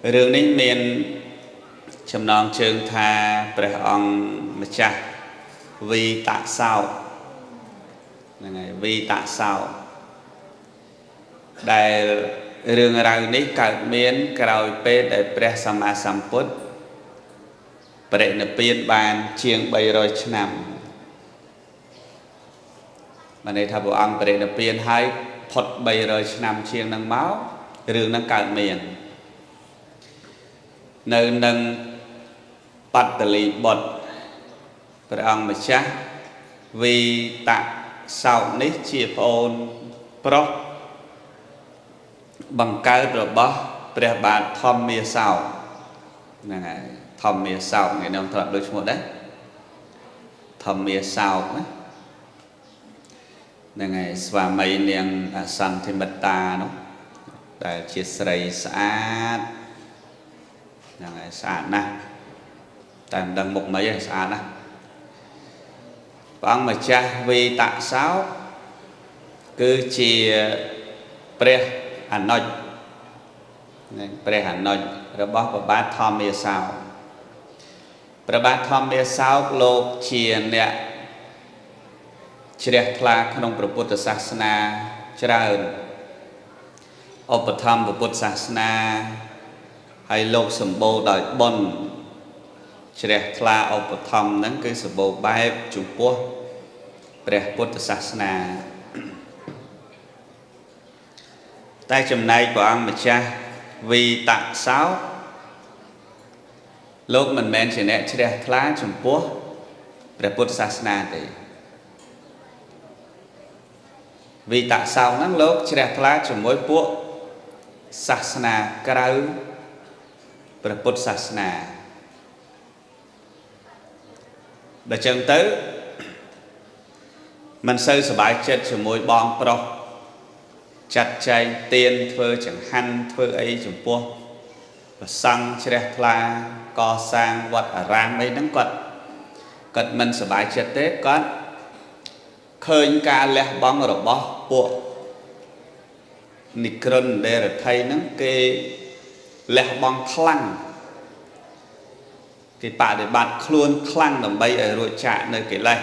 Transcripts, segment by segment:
រឿងនេះមានចំណងជើងថាព្រះអង្គម្ចាស់វីតសោកហ្នឹងហើយវីតសោកដែលរឿងរ៉ាវនេះកើតមានក្រោយពេលដែលព្រះសម្មាសម្ពុទ្ធបរិនិព្វានបានជាង300ឆ្នាំបានន័យថាព្រះអង្គបរិនិព្វានហើយផុត300ឆ្នាំជាងនឹងមករឿងហ្នឹងកើតមាននៅនឹងបត្តលីបុត្រព្រះអង្គម្ចាស់វីតសោកនេះជាប្អូនប្រុសបង្កើតរបស់ព្រះបាទធម្មាសោកហ្នឹងហើយធម្មាសោកអ្នកខ្ញុំធ្លាប់ដូចឈ្មោះដែរធម្មាសោកណាហ្នឹងហើយស្វាមីនាងអសន្ធិមិត្តានោះដែលជាស្រីស្អាតហ្នឹងហើយស្អាតណាស់តែមិនដឹងមុខម៉េចទេស្អាតណាស់ព្រះអង្គម្ចាស់វីតសោកគឺជាព្រះអនុជព្រះអនុជរបស់ព្រះបាទធម្មាសោកព្រះបាទធម្មាសោកលោកជាអ្នកជ្រះថ្លាក្នុងព្រះពុទ្ធសាសនាច្រើនឧបត្ថម្ភពុទ្ធសាសនាហើយលោកសម្បូរដោយបុណ្យជ្រះថ្លាឧបត្ថម្ភហ្នឹងគឺសម្បូរបែបចំពោះព្រះពុទ្ធសាសនាតែចំណែកព្រះអង្គម្ចាស់វីតសោកលោកមិនមែនជាអ្នកជ្រះថ្លាចំពោះព្រះពុទ្ធសាសនាទេវីតសោកហ្នឹងលោកជ្រះថ្លាជាមួយពួកសាសនាក្រៅព្រះពុទ្ធសាសនាដល់ចឹងទៅមិនសូវសប្បាយចិត្តជាមួយបងប្រុសចាត់ចែងទានធ្វើចង្ហាន់ធ្វើអីចំពោះព្រះសង្ឃជ្រះថ្លាកសាងវត្តអារាមអីហ្នឹងគាត់មិនសប្បាយចិត្តទេគាត់ឃើញការលះបង់របស់ពួកនិក្រនដេរថីហ្នឹងគេលះបង់ខ្លាំងគេបដិបត្តិខ្លួនខ្លាំងដើម្បីឲ្យរួចចាកនៅកិលេស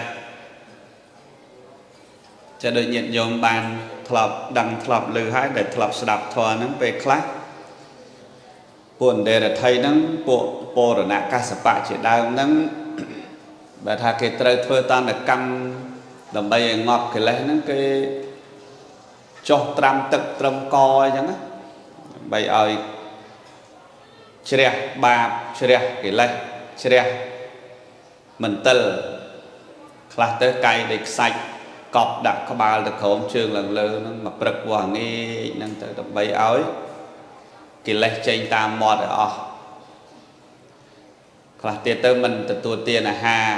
ចាដូចញាតិញោមបានធ្លាប់ដឹងធ្លាប់ឮហើយដែលធ្លាប់ស្ដាប់ធម៌ហ្នឹងពេលខ្លះពួកអន្តរថីហ្នឹងពួកបរណកសបៈជាដើមហ្នឹងបើថាគេត្រូវធ្វើតន្តកម្មដើម្បីឲ្យងាប់កិលេសហ្នឹងគេចុះត្រាំទឹកត្រឹមកអញ្ចឹងណាដើម្បីឲ្យជ្រះបាបជ្រះកិលេសជ្រះមន្ទិលខ្លះទៅកាយដូចខ្សាច់កប់ដាក់ក្បាលទៅក្រោមជើងឡើងលើហ្នឹងមកព្រឹកវាស់ងាកហ្នឹងទៅដើម្បីឲ្យកិលេសចេញតាមមាត់ឲ្យអស់ខ្លះទៀតទៅមិនទទួលទានអាហារ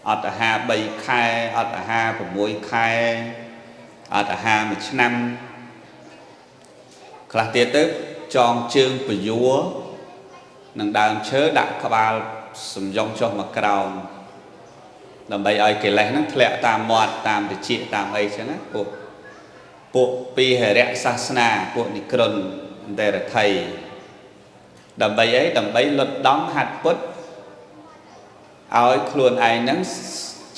អត់អាហារ3ខែអត់អាហារ6ខែអត់អាហារ1ឆ្នាំខ្លះទៀតទៅចងជើងពយួរនឹងដើមឈើដាក់ក្បាលសំយ៉ងចុះមកក្រោមដើម្បីឲ្យកិលេសហ្នឹងធ្លាក់តាមមាត់តាមត្រចៀកតាមអីចឹងណាពួកពីហិរៈសាសនាពួកនិក្រនអន្តរថីដើម្បីអីដើម្បីលុតដំហាត់ពុទ្ធឲ្យខ្លួនឯងហ្នឹង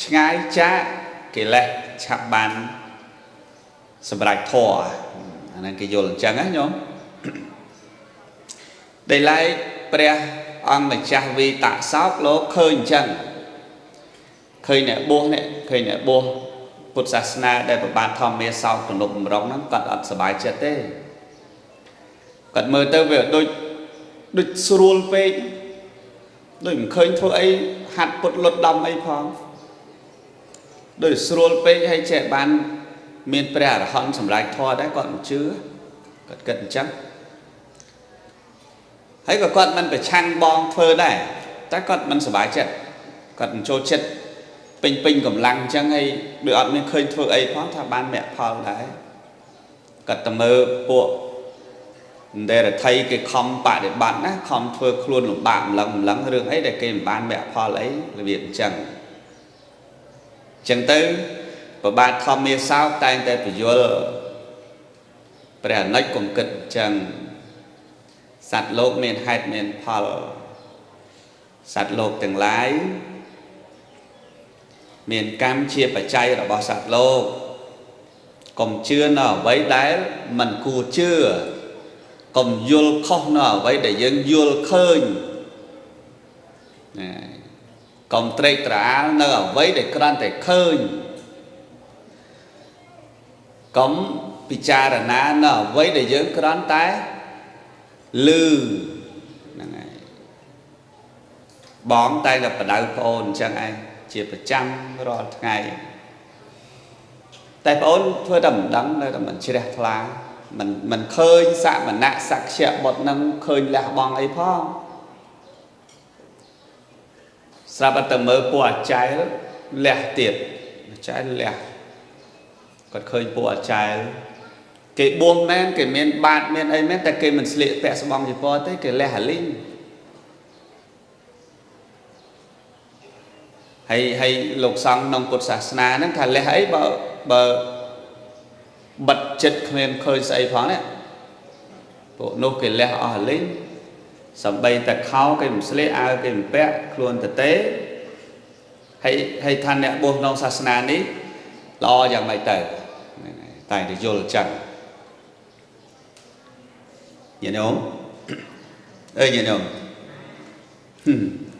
ឆ្ងាយចាកកិលេសឆាប់បានសម្រេចធម៌អាហ្នឹងគេយល់អញ្ចឹងណាញោមដែលឡែកព្រះអង្គម្ចាស់វីតសោកលោកឃើញអញ្ចឹងឃើញអ្នកបួសនេះឃើញអ្នកបួសពុទ្ធសាសនាដែលប្របាទធម្មាសោកទំនុកបំរុងហ្នឹងគាត់អត់សប្បាយចិត្តទេគាត់មើលទៅវាដូចស្រួលពេកដូចមិនឃើញធ្វើអីហាត់ពុទ្ធលុតដំអីផងដូចស្រួលពេកហើយចេះបានមានព្រះអរហន្តសម្រេចធម៌ដែរគាត់មិនជឿគាត់គិតអញ្ចឹងហើយក៏គាត់មិនប្រឆាំងបងធ្វើដែរតែគាត់មិនសប្បាយចិត្តគាត់មិនចូលចិត្តពេញពេញកម្លាំងអញ្ចឹងហើយដូចអត់មានឃើញធ្វើអីផងថាបានមគ្គផលដែរគាត់ទៅមើលពួកអន្តរថីគេខំបដិបត្តិណាខំធ្វើខ្លួនលំបាកម្លឹងម្លឹងរឿងអីដែលគេមិនបានមគ្គផលអីរបៀបអញ្ចឹងអញ្ចឹងទៅប្របាទធម្មាសោកតែងតែពយល់ព្រះអនុជកុំគិតអញ្ចឹង សត្វលោកមានហេតុមានផលសត្វលោកទាំងឡាយមានកម្មជាបច្ច័យរបស់សត្វលោកកុំជឿនៅអ្វីដែលមិនគួរជឿកុំយល់ខុសនៅអ្វីដែលយើងយល់ឃើញណាកុំត្រេកត្រអាលនៅអ្វីដែលគ្រាន់តែឃើញកុំពិចារណានៅអ្វីដែលយើងគ្រាន់តែឮហ្នឹងហើយបងតែតែបដៅប្អូនអញ្ចឹងឯងជាប្រចាំរាល់ថ្ងៃតែប្អូនធ្វើតែមិនដឹងនៅតែមិនជ្រះថ្លាមិនឃើញសមណៈសក្យបុត្រនឹងឃើញលះបង់អីផងស្រាប់តែមើលពួកអាចែលលះទៀតអាចែលលះគាត់ឃើញពួកអាចែលគេបួសមែនគេមានបាតមានអីមែនតែគេមិនស្លៀកពាក់ស្បង់ជីពរទេគេលះអាលីងហើយលោកសង្ឃក្នុងពុទ្ធសាសនាហ្នឹងថាលះអីបើបិទចិត្តគ្មានឃើញស្អីផងនេះពួកនោះគេលះអស់អាលីងសំបីតែខោគេមិនស្លៀកអាវគេមិនពាក់ខ្លួនទៅទេហើយថាអ្នកបួសក្នុងសាសនានេះល្អយ៉ាងម៉េចទៅតែតែយល់ចឹងញាតិញោមអើយញាតិញោម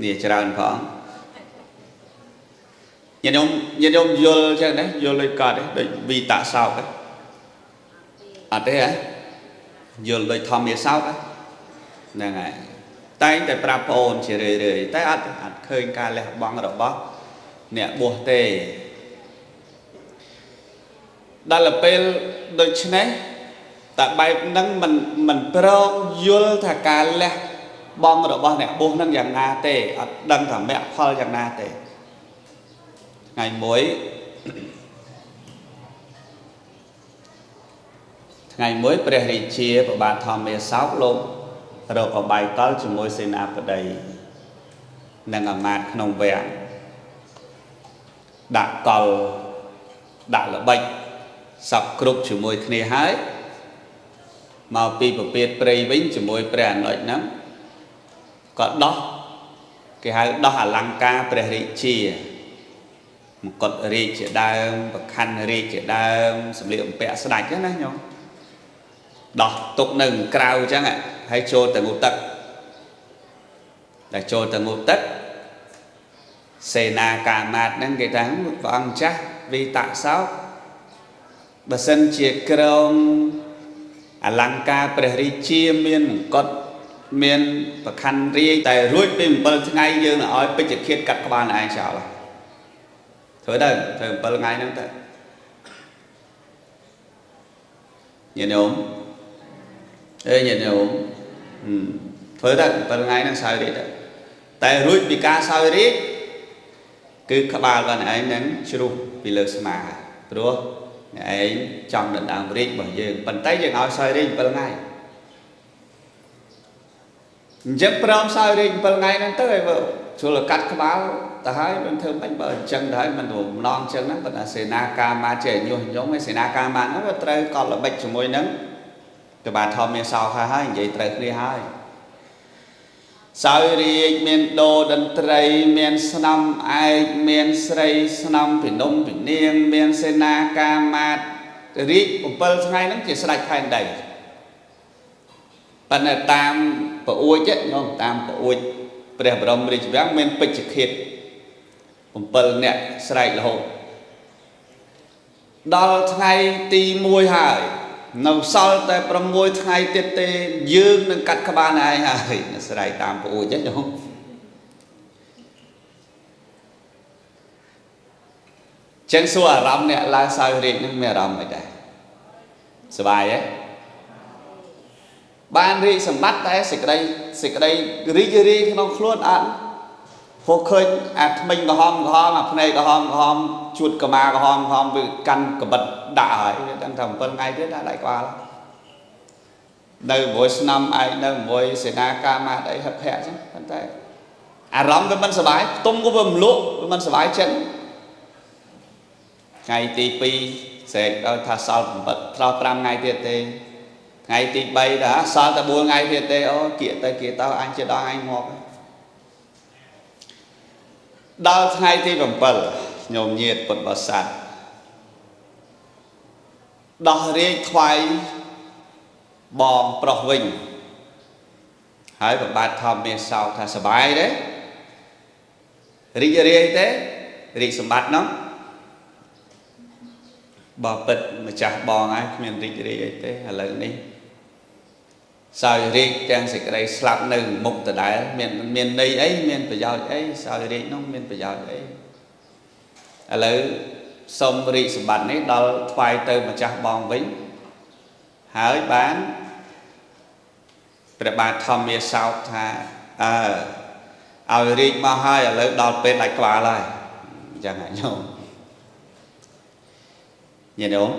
នេះច្រើនផងញាតិញោមញាតិញោមយល់ចឹងណាយល់ដូចគាត់ទេដូចវីតសោកទេអត់ទេហ៎យល់ដូចធម្មាសោកហ្នឹងហើយតែងតែប្រាប់ប្អូនជារឿយៗតែអត់ឃើញការលះបង់របស់អ្នកបួសទេដល់ពេលដូច្នេះតែបែបហ្នឹងមិនព្រមយល់ថាការលះបង់របស់អ្នកបួសហ្នឹងយ៉ាងណាទេអត់ដឹងថាមគ្គផលយ៉ាងណាទេថ្ងៃមួយព្រះរាជាព្រះបាទធម្មាសោកលោករកអបាយកលជាមួយសេនាបតីនិងអាមាត្យក្នុងវាំងដាក់កលដាក់ល្បិចសពគ្រប់ជាមួយគ្នាហើយមកពីពពាតព្រៃវិញជាមួយព្រះអនុជហ្នឹងក៏ដោះគេហៅដោះអលង្ការព្រះរាជាមកុដរាជជាដើមប្រខណ្ឌរាជជាដើមសម្លៀកបំពាក់ស្ដេចហ្នឹងណាញោមដោះទុកនៅក្រៅអញ្ចឹងហើយចូលទៅងូតទឹកតែចូលទៅងូតទឹកសេនាកាមាតហ្នឹងគេថាព្រះអង្គចាស់វីតសោកបើសិនជាក្រងអលង្ការព្រះរាជាមានមកុដមានប្រខណ្ឌរាជតែរួចពី7ថ្ងៃយើងនឹងឲ្យពេជ្ជឃាតកាត់ក្បាលឯងចោលធ្វើទៅធ្វើ7ថ្ងៃហ្នឹងទៅញាតិញោមអេញាតិញោមធ្វើទៅ7ថ្ងៃហ្នឹងសោយរាជទៅតែរួចពីការសោយរាជគឺក្បាលរបស់ឯងនឹងជ្រុះពីលើស្មាព្រោះអ្នកឯងចង់ដណ្ដើមរាជរបស់យើងប៉ុន្តែយើងឲ្យសោយរាជ7ថ្ងៃអញ្ចឹងព្រមសោយរាជ7ថ្ងៃហ្នឹងទៅឲ្យជ្រុលកាត់ក្បាលទៅហើយមិនធ្វើមិនបើអញ្ចឹងទៅហើយមិនរំលងអញ្ចឹងហ្នឹងប៉ុន្តែសេនាកាមាចេះញុះញង់ឯសេនាកាមាហ្នឹងវាត្រូវកលល្បិចជាមួយនឹងព្រះបាទធម្មាសោកហើយនិយាយត្រូវគ្នាហើយសោយរាជមានដូតន្ត្រីមានស្នំឯកមានស្រីស្នំពិនំពិនាងមានសេនាកាមាតរាជ7ថ្ងៃហ្នឹងជាស្ដេចផែនដីប៉ុន្តែតាមប្អួចញោមតាមប្អួចព្រះបរមរាជវាំងមានពេជ្ជឃាត7នាក់ស្រែករហូតដល់ថ្ងៃទី1ហើយនៅសល់តែ6ថ្ងៃទៀតទេយើងនឹងកាត់ក្បាលឯងហើយស្រែកតាមប្អួចញោមចឹងសួរអារម្មណ៍អ្នកឡើងសោយរាជនឹងមានអារម្មណ៍មិនដែរសប្បាយទេបានរាជសម្បត្តិតែសេចក្តីរីករាយក្នុងខ្លួនអត់ព្រោះឃើញអាថ្មិញក្រហមក្រហមអាភ្នែកក្រហមក្រហមជួតកម្មាក្រហមក្រហមវាកាន់កបិតដាក់ហើយវាដឹងថា7ថ្ងៃទៀតដាក់ដៃក្បាលនៅមួយស្នំឯងនៅមួយសេនាកាមាតអីហឹកហាក់ចឹងប៉ុន្តែអារម្មណ៍វាមិនសប្បាយផ្ទុំក៏វាមិនលក់វាមិនសប្បាយចិត្តថ្ងៃទី2ស្រែកដល់ថាសល់7 5ថ្ងៃទៀតទេ ថ្ងៃទី3ដល់សល់តែ4ថ្ងៃទៀតទេអូគៀកទៅគៀកទៅអញជាដល់អញងាប់ដល់ថ្ងៃទី7ញោមញាតពុទ្ធបរិស័ទដោះរាជថ្វាយបងប្រុសវិញហើយប្របាទធម្មមាសោកថាសបាយទេរីករាយទេរាជសម្បត្តិនោះបើពិតម្ចាស់បងហើយគ្មានរីករាយអីទេឥឡូវនេះសោយរាជទាំងសេចក្តីស្លាប់នៅមុខដដែលមានមានន័យអីមានប្រយោជន៍អីសោយរាជនោះមានប្រយោជន៍អីឥឡូវសុំរាជសម្បត្តិនេះដល់ថ្វាយទៅម្ចាស់បងវិញហើយបានព្រះបាទធម្មមាសោកថាអើឲ្យរាជមកហើយឥឡូវដល់ពេលដាច់ក្បាលហើយអញ្ចឹងហ่ะញោមញាតិញោម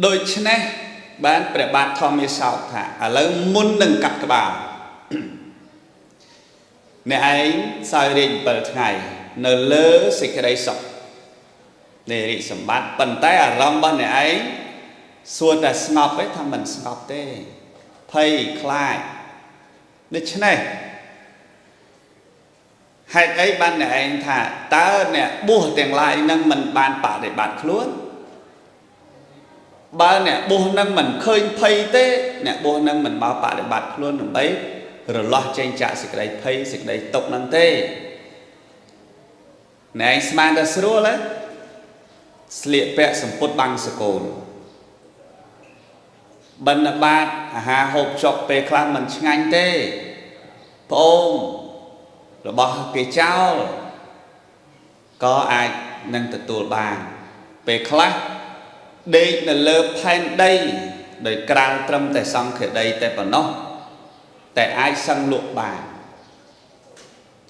ដូច្នេះបានព្រះបាទធម្មមាសោកថាឥឡូវមុននឹងកាត់ក្បាលអ្នកឯងសោយរាជ7ថ្ងៃនៅលើសេចក្តីសុខនៃរាជសម្បត្តិប៉ុន្តែអារម្មណ៍របស់អ្នកឯងសួរតែស្ងប់ទេថាមិនស្ងប់ទេភ័យខ្លាចដូច្នេះហេតុអីបានអ្នកឯងថាតើអ្នកបួសទាំងឡាយនឹងមិនបានបដិបត្តិខ្លួនបើអ្នកបួសនឹងមិនឃើញភ័យទេអ្នកបួសនឹងមិនមកបដិបត្តិខ្លួនដើម្បីរលាស់ចេញចាកសេចក្តីភ័យសេចក្តីទុក្ខនឹងទេអ្នកឯងស្មានតែស្រួលហ៎ស្លៀកពាក់សម្ពុតបាំងសកូលបិណ្ឌបាតអាហារហូបចុកពេលខ្លះមិនឆ្ងាញ់ទេប្អូនរបស់គេចោលក៏អាចនឹងទទួលបានពេលខ្លះដេកនៅលើផែនដីដោយក្រាលត្រឹមតែសង្ឃដីតែប៉ុណ្ណោះតែអាចសឹងលក់បាន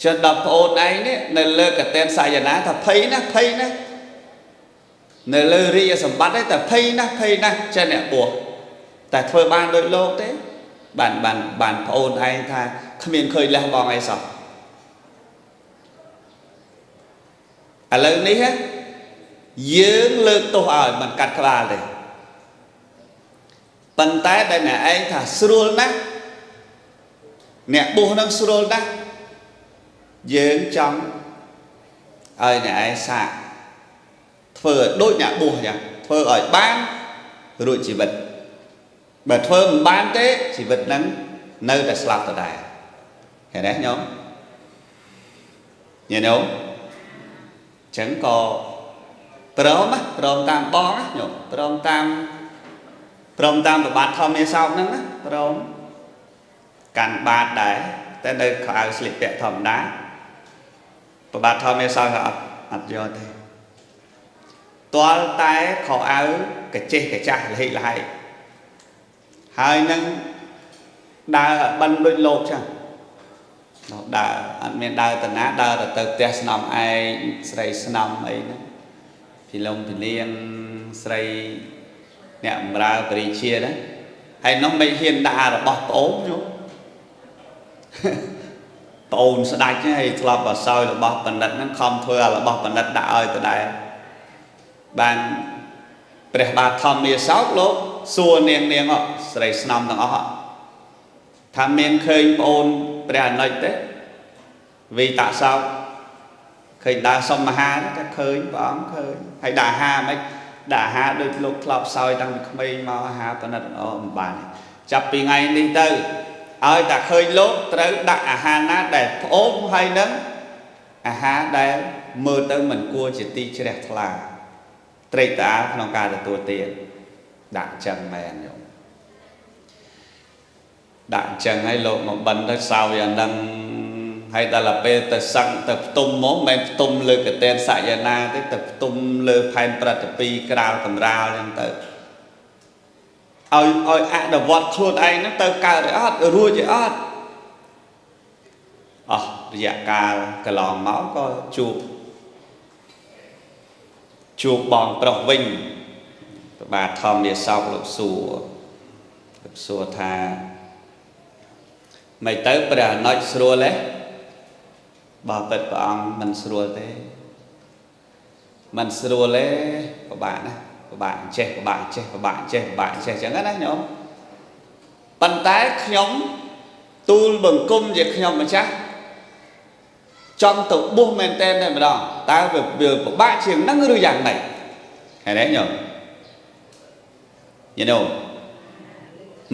ចុះដល់ប្អូនឯងនេះនៅលើកតេនសាយនាថាភ័យណាស់ភ័យណាស់នៅលើរាជសម្បត្តិឯតែភ័យណាស់ភ័យណាស់ចេះអ្នកបួសតែធ្វើបានដោយលោកទេបានបានបានប្អូនឯងថាគ្មានឃើញលះបងអីសោះឥឡូវនេះយើងលើកទោសឲ្យមិនកាត់ក្បាលទេប៉ុន្តែដែលអ្នកឯងថាស្រួលណាស់អ្នកបួសនឹងស្រួលណាស់យើងចង់ឲ្យអ្នកឯងសាកធ្វើដូចអ្នកបួសចឹងធ្វើឲ្យបានរួចជីវិតបើធ្វើមិនបានទេជីវិតនឹងនៅតែស្លាប់ដដែលឃើញទេញោមញាតិញោមចឹងក៏ព្រមព្រមតាមបងណាញោមព្រមតាមប្របាទធម្មមាសោកហ្នឹងណាព្រមកាន់បាតដែរតែនៅខោអាវស្លៀកពាក់ធម្មតាប្របាទធម្មមាសោកក៏អត់យកទេទាល់តែខោអាវកចេះកចាស់លហិលហែកហើយនឹងដើរបិណ្ឌដូចលោកចឹងដល់ដើរអត់មានដើរតាណាដើរទៅផ្ទះស្នំឯងស្រីស្នំអីហ្នឹងពីលំពីលៀងស្រីអ្នកបម្រើបរិជាណាហើយនោះមិនហ៊ានដាក់របស់ប្អូនញោមប្អូនស្ដាច់ហើយធ្លាប់បសោយរបស់បណ្ឌិតហ្នឹងខំធ្វើអារបស់បណ្ឌិតដាក់ឲ្យដដែលបានព្រះបាទធម្មមាសោកលោកសួរនាងនាងស្រីស្នំទាំងអស់ថាមានឃើញប្អូនព្រះអនុជទេវីតសោកឃើញដើរសុំអាហារថាឃើញព្រះអង្គឃើញហើយដាក់អាហារមិនដាក់អាហារដូចលោកធ្លាប់សោយតាំងពីក្មេងមកអាហារបណ្ឌិតអូមិនបានចាប់ពីថ្ងៃនេះទៅឲ្យតែឃើញលោកត្រូវដាក់អាហារណាដែលប្អូនហើយនឹងអាហារដែលមើលទៅមិនគួរជាទីជ្រះថ្លាត្រេកត្រអាលក្នុងការទទួលទានដាក់ចឹងមែនញោមដាក់ចឹងហើយលោកមកបិណ្ឌទៅសោយអានឹងហើយដល់ពេលទៅសឹកទៅផ្ទុំមកមិនផ្ទុំលើកតេនសយនាទេទៅផ្ទុំលើផែនប្រតិពីក្រាលកម្រាលចឹងទៅឲ្យអនុវត្តខ្លួនឯងហ្នឹងទៅកើតឲ្យអត់រួចឲ្យអត់អស់រយៈកាលកន្លងមកក៏ជួបបងប្រុសវិញព្រះបាទធម្មមាសោកលោកសួរលោកសួរថាមិនទៅព្រះអនុជស្រួលទេបើពិតព្រះអង្គមិនស្រួលទេមិនស្រួលទេពិបាកណាស់ ពិបាកចេះពិបាកចេះពិបាកចេះពិបាកចេះអញ្ចឹងណាញោមប៉ុន្តែខ្ញុំទូលបង្គំជាខ្ញុំម្ចាស់ចង់ទៅបួសមែនតែនតែម្ដងតើវាពិបាកជាងហ្នឹងឬយ៉ាងម៉េចឃើញទេញោមញោម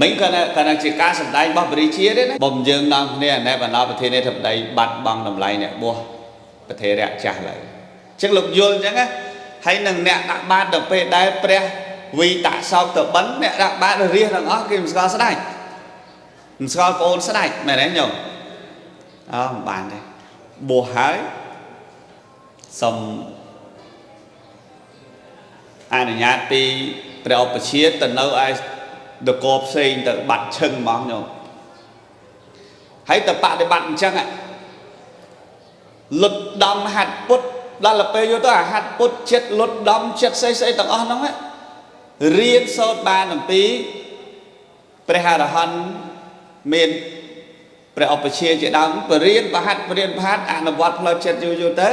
មិញគាត់ជាការសម្ដែងរបស់បរិជាទេណាបំយើងនាំគ្នាណែបណ្ដោប្រធានាធិបតីបាត់បង់តម្លៃអ្នកបួសប្រធេរៈចាស់ឡើយអញ្ចឹងលោកយល់អញ្ចឹងណាហើយនឹងអ្នកដាក់បាតដល់ពេលដែលព្រះវីតសោកទៅបិណ្ឌអ្នកដាក់បាតរាសទាំងអស់គេមិនស្គាល់ស្ដេចមិនស្គាល់ប្អូនស្ដេចមែនទេញោមអើមិនបានទេបួសហើយសូមអនុញ្ញាតពីព្រះឧបជាទៅនៅឯនគរផ្សេងទៅបាត់ឈឹងហ្មងញោមហើយទៅបដិបត្តិអញ្ចឹងលុតដំហាត់ពុតដល់ទៅពេលយកទៅអាហាត់ពុតចិត្តលុតដំចិត្តស្អីស្អីទាំងអស់ហ្នឹងរៀនសូត្របានអំពីព្រះអរហន្តមានព្រះឧបជាជាដើមបរៀនបហាត់បរៀនបហាត់អនុវត្តផ្លូវចិត្តយូរយូរទៅ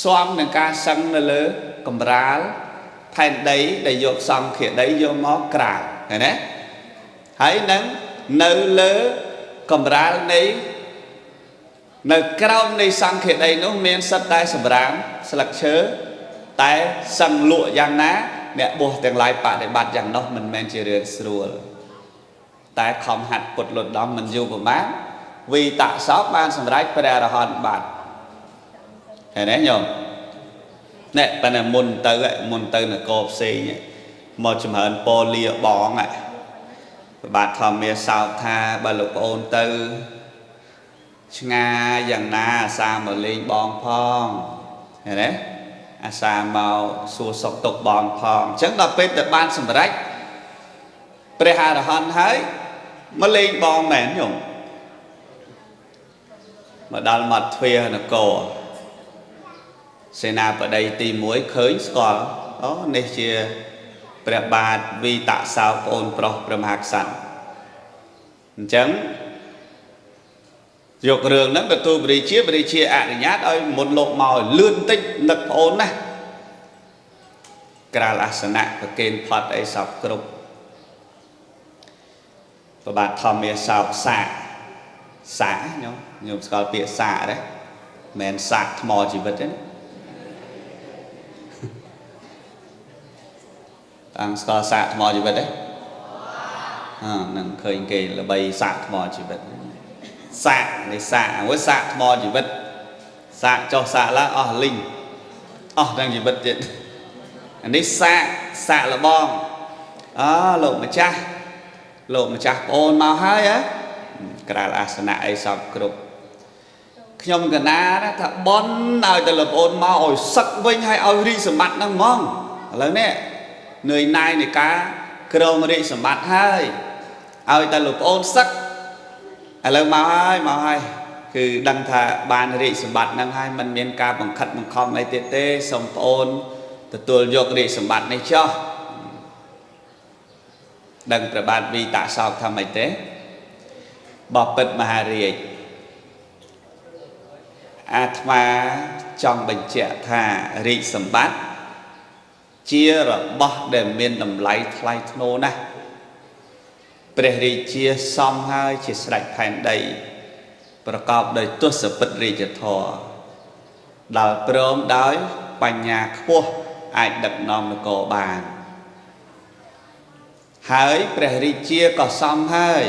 ស៊ាំនឹងការសឹងនៅលើកម្រាលផែនដីដែលយកសង្ឃាដីយកមកក្រាលឃើញទេហើយនឹងនៅលើកម្រាលនៃនៅក្រោមនៃសង្ឃាដីនោះមានសិតតែសម្រាមស្លឹកឈើតែសឹងលក់យ៉ាងណាអ្នកបួសទាំងឡាយបដិបត្តិយ៉ាងនោះមិនមែនជារឿងស្រួលតែខំហាត់ពុតលុតដំមិនយូរប្រហែលវីតសោកបានសម្រេចព្រះអរហន្តបាត់ឃើញទេញោមណែប៉ុន្តែមុនទៅមុនទៅនគរផ្សេងមកចម្រើនពលាបងព្រះបាទធម្មាសោកថាបើលោកប្អូនទៅឆ្ងាយយ៉ាងណាអាសាមកលេងបងផងឃើញទេអាសាមកសួរសុខទុក្ខបងផងអញ្ចឹងដល់ពេលទៅបានសម្រេចព្រះអរហន្តហើយមកលេងបងមែនញោមមកដល់មាត់ទ្វារនគរសេនាបតីទី1ឃើញស្គាល់អូនេះជាព្រះបាទវីតសោកប្អូនប្រុសព្រះមហាក្សត្រអញ្ចឹងយករឿងហ្នឹងទៅទូលព្រះរាជាព្រះរាជាអនុញ្ញាតឲ្យមុនលោកមកឲ្យលឿនបន្តិចនឹកប្អូនណាក្រាលអាសនៈប្រគេនផត់អីសពគ្រប់ព្រះបាទធម្មាសោកសាកសាកញោមញោមស្គាល់ពាក្យសាកទេមិនមែនសាកថ្មជីវិតទេណាតាំងស្គាល់សាកថ្មជីវិតទេអើនឹងឃើញគេល្បីសាកថ្មជីវិតសាកនេះសាកមួយសាកថ្មជីវិតសាកចុះសាកឡើងអស់លីងអស់ទាំងជីវិតទៀតអានេះសាកសាកលបងអើលោកម្ចាស់លោកម្ចាស់ប្អូនមកហើយហ៎ក្រាលអាសនៈអីសពគ្រប់ខ្ញុំកណាថាបនឲ្យតែលោកប្អូនមកឲ្យសឹកវិញហើយឲ្យរីកសម្បត្តិហ្នឹងហ្មងឥឡូវនេះនឿយណាយនៃការក្រងរាជសម្បត្តិហើយឲ្យតែលោកប្អូនសឹកឥឡូវមកហើយមកហើយគឺដឹងថាបានរាជសម្បត្តិហ្នឹងហើយមិនមានការបង្ខិតបង្ខំអីទៀតទេសូមប្អូនទទួលយករាជសម្បត្តិនេះចុះដឹងព្រះបាទវីតសោកថាម៉េចទេបបិទ្ធមហារាជអាត្មាចង់បញ្ជាក់ថារាជសម្បត្តិជារបស់ដែលមានតម្លៃថ្លៃថ្នូរណាស់ព្រះរាជាសមហើយជាស្ដេចផែនដីប្រកបដោយទសពិធរាជធម៌ដល់ព្រមដោយបញ្ញាខ្ពស់អាចដឹកនាំនគរបានហើយព្រះរាជាក៏សមហើយ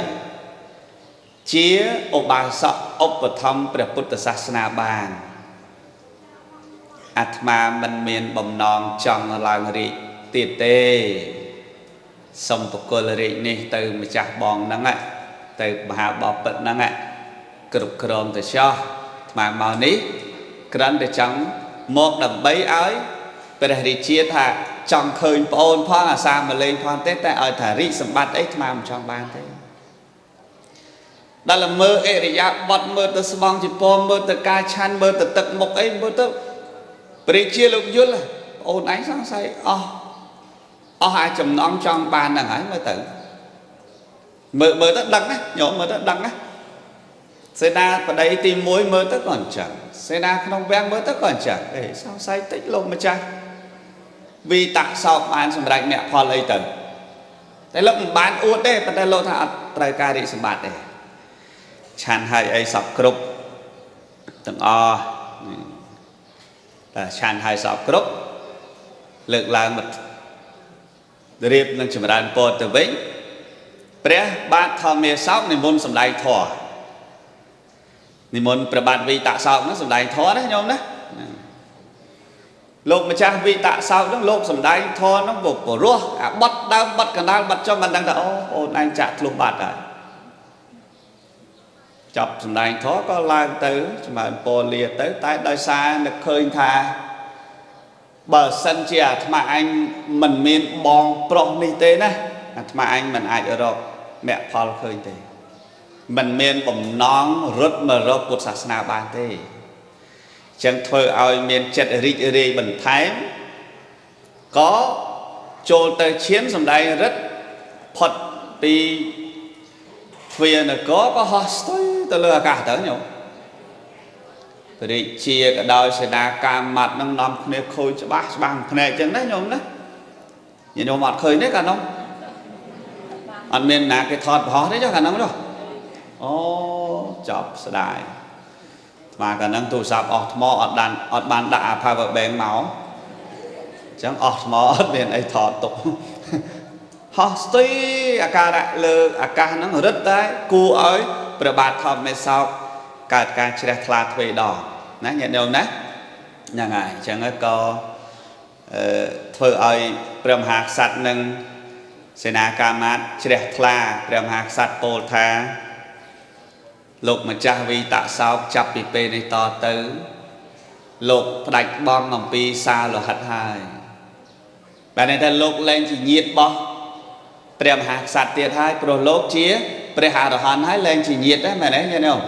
ជាឧបាសកឧបត្ថម្ភព្រះពុទ្ធសាសនាបានអាត្មាមិនមានបំណងចង់ឡើងរាជទៀតទេសូមប្រគល់រាជនេះទៅម្ចាស់បងហ្នឹងទៅមហាបពិត្រហ្នឹងគ្រប់គ្រងទៅចោះអាត្មាមកនេះគ្រាន់តែចង់មកដើម្បីឲ្យព្រះរាជាថាចង់ឃើញប្អូនផងអាសាមកលេងផងទេតែឲ្យថារាជសម្បត្តិអីអាត្មាមិនចង់បានទេដល់មើលអរិយាបថមើលទៅស្បង់ជីពរមើលទៅការឆាន់មើលទៅទឹកមុខអីមើលទៅព្រះរាជាលោកយល់ប្អូនឯងសង្ស័យអស់អាចំណងចង់បានហ្នឹងហើយមើលទៅមើលទៅដឹងណាញោមមើលទៅដឹងណាសេនាបតីទី1មើលទៅក៏អញ្ចឹងសេនាក្នុងវាំងមើលទៅក៏អញ្ចឹងអេសង្ស័យតិចលោកម្ចាស់ វីតសោកបានសម្រេចមគ្គផលអីទៅតែលោកមិនបានអួតទេប៉ុន្តែលោកថាអត់ត្រូវការរាជសម្បត្តិទេឆាន់ហើយអីសពគ្រប់ទាំងអស់តែឆាន់ហើយសពគ្រប់លើកឡើងមករៀបនឹងចម្រើនពរទៅវិញព្រះបាទធម្មាសោកនិមន្តសម្ដែងធម៌និមន្តព្រះបាទវីតសោកហ្នឹងសម្ដែងធម៌ណាញោមណាលោកម្ចាស់វីតសោកហ្នឹងលោកសម្ដែងធម៌ហ្នឹងព្រោះអាបត់ដើមបត់កណ្ដាលបត់ចុងមិនដឹងថាអូអូនឯងចាក់ធ្លុះបាត់ហើយចាប់សម្ដែងធម៌ក៏ឡើងទៅចម្រើនពរលាទៅតែដោយសារនឹកឃើញថាបើសិនជាអាត្មាអញមិនមានបងប្រុសនេះទេណាអាត្មាអញមិនអាចរកមគ្គផលឃើញទេមិនមានបំណងរត់មករកពុទ្ធសាសនាបានទេចឹងធ្វើឲ្យមានចិត្តរីករាយបន្ថែមក៏ចូលទៅឈានសម្ដែងរិទ្ធផុតពីទ្វានគរក៏ហោះស្ទុយទៅលើអាកាសទៅញោមព្រះរាជាក៏ដោយសេនាកាមាត់នឹងនាំគ្នាខូចច្បាស់ច្បាស់ភ្នែកចឹងណាញោមណាញោមអត់ឃើញទេកាលនោះអត់មានណាគេថតប្រហោះទេចុះកាលនោះនោះអូចប់ស្ដាយអាត្មាកាលហ្នឹងទូរស័ព្ទអស់ថ្មអត់បានអត់បានដាក់អា power bank មកអញ្ចឹងអស់ថ្មអត់មានអីថតទុកហោះស្ទុយអាការៈលើអាកាសហ្នឹងរឹតតែគួរឲ្យព្រះបាទធម្មាសោកកើតការជ្រះថ្លាទ្វេដងណាញាតិញោមណាហ្នឹងហើយអញ្ចឹងក៏ធ្វើឲ្យព្រះមហាក្សត្រនិងសេនាកាមាត្យជ្រះថ្លាព្រះមហាក្សត្រពោលថាលោកម្ចាស់វីតសោកចាប់ពីពេលនេះតទៅលោកផ្ដាច់បងអំពីសាលោហិតហើយបាទន័យថាលោកលែងជាញាតិរបស់ព្រះមហាក្សត្រទៀតហើយព្រោះលោកជាព្រះអរហន្តហើយលែងជាញាតិដែរមែនទេញាតិញោម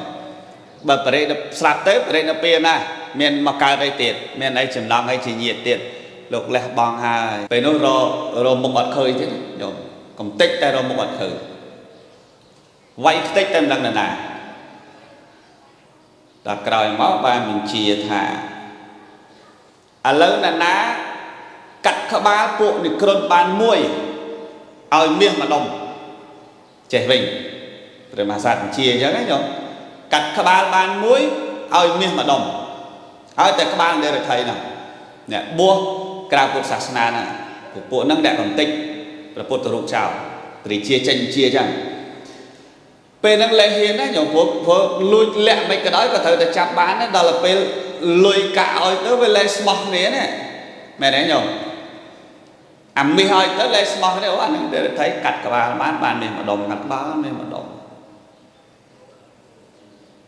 បើបរិយស្លាប់ទៅបរិយនិព្វានណាមានមកកើតអីទៀតមានអីចំណងអីជាញាតិទៀតលោកលះបង់ហើយពេលនោះរមុខអត់ឃើញទៀតញោមកំតិចតែរមុខអត់ឃើញវាយខ្ទេចតែមិនដឹងនរណាដល់ក្រោយមកបានបញ្ជាថាឥឡូវនរណាកាត់ក្បាលពួកនិក្រុនបានមួយឲ្យមាសម្ដុំចេះវិញព្រះមហាក្សត្របញ្ជាអញ្ចឹងណាញោមកាត់ក្បាលបានមួយឲ្យមាសម្ដុំឲ្យតែក្បាលនិរថីហ្នឹងអ្នកបួសក្រៅពុទ្ធសាសនាហ្នឹងពួកហ្នឹងអ្នកកំតិចព្រះពុទ្ធរូបចោលព្រះជាចេញជាអញ្ចឹងពេលហ្នឹងលេះហ៊ានណាញោមព្រោះលួចលាក់មិនក៏ដោយក៏ត្រូវតែចាប់បានដែរដល់ពេលលុយកាក់ឲ្យទៅវាលេះស្មោះគ្នាណាមែនទេញោមអាមាសឲ្យទៅលេះស្មោះគ្នាអូអាហ្នឹងនិរថីកាត់ក្បាលបានបានមាសម្ដុំកាត់ក្បាលមាសម្ដុំ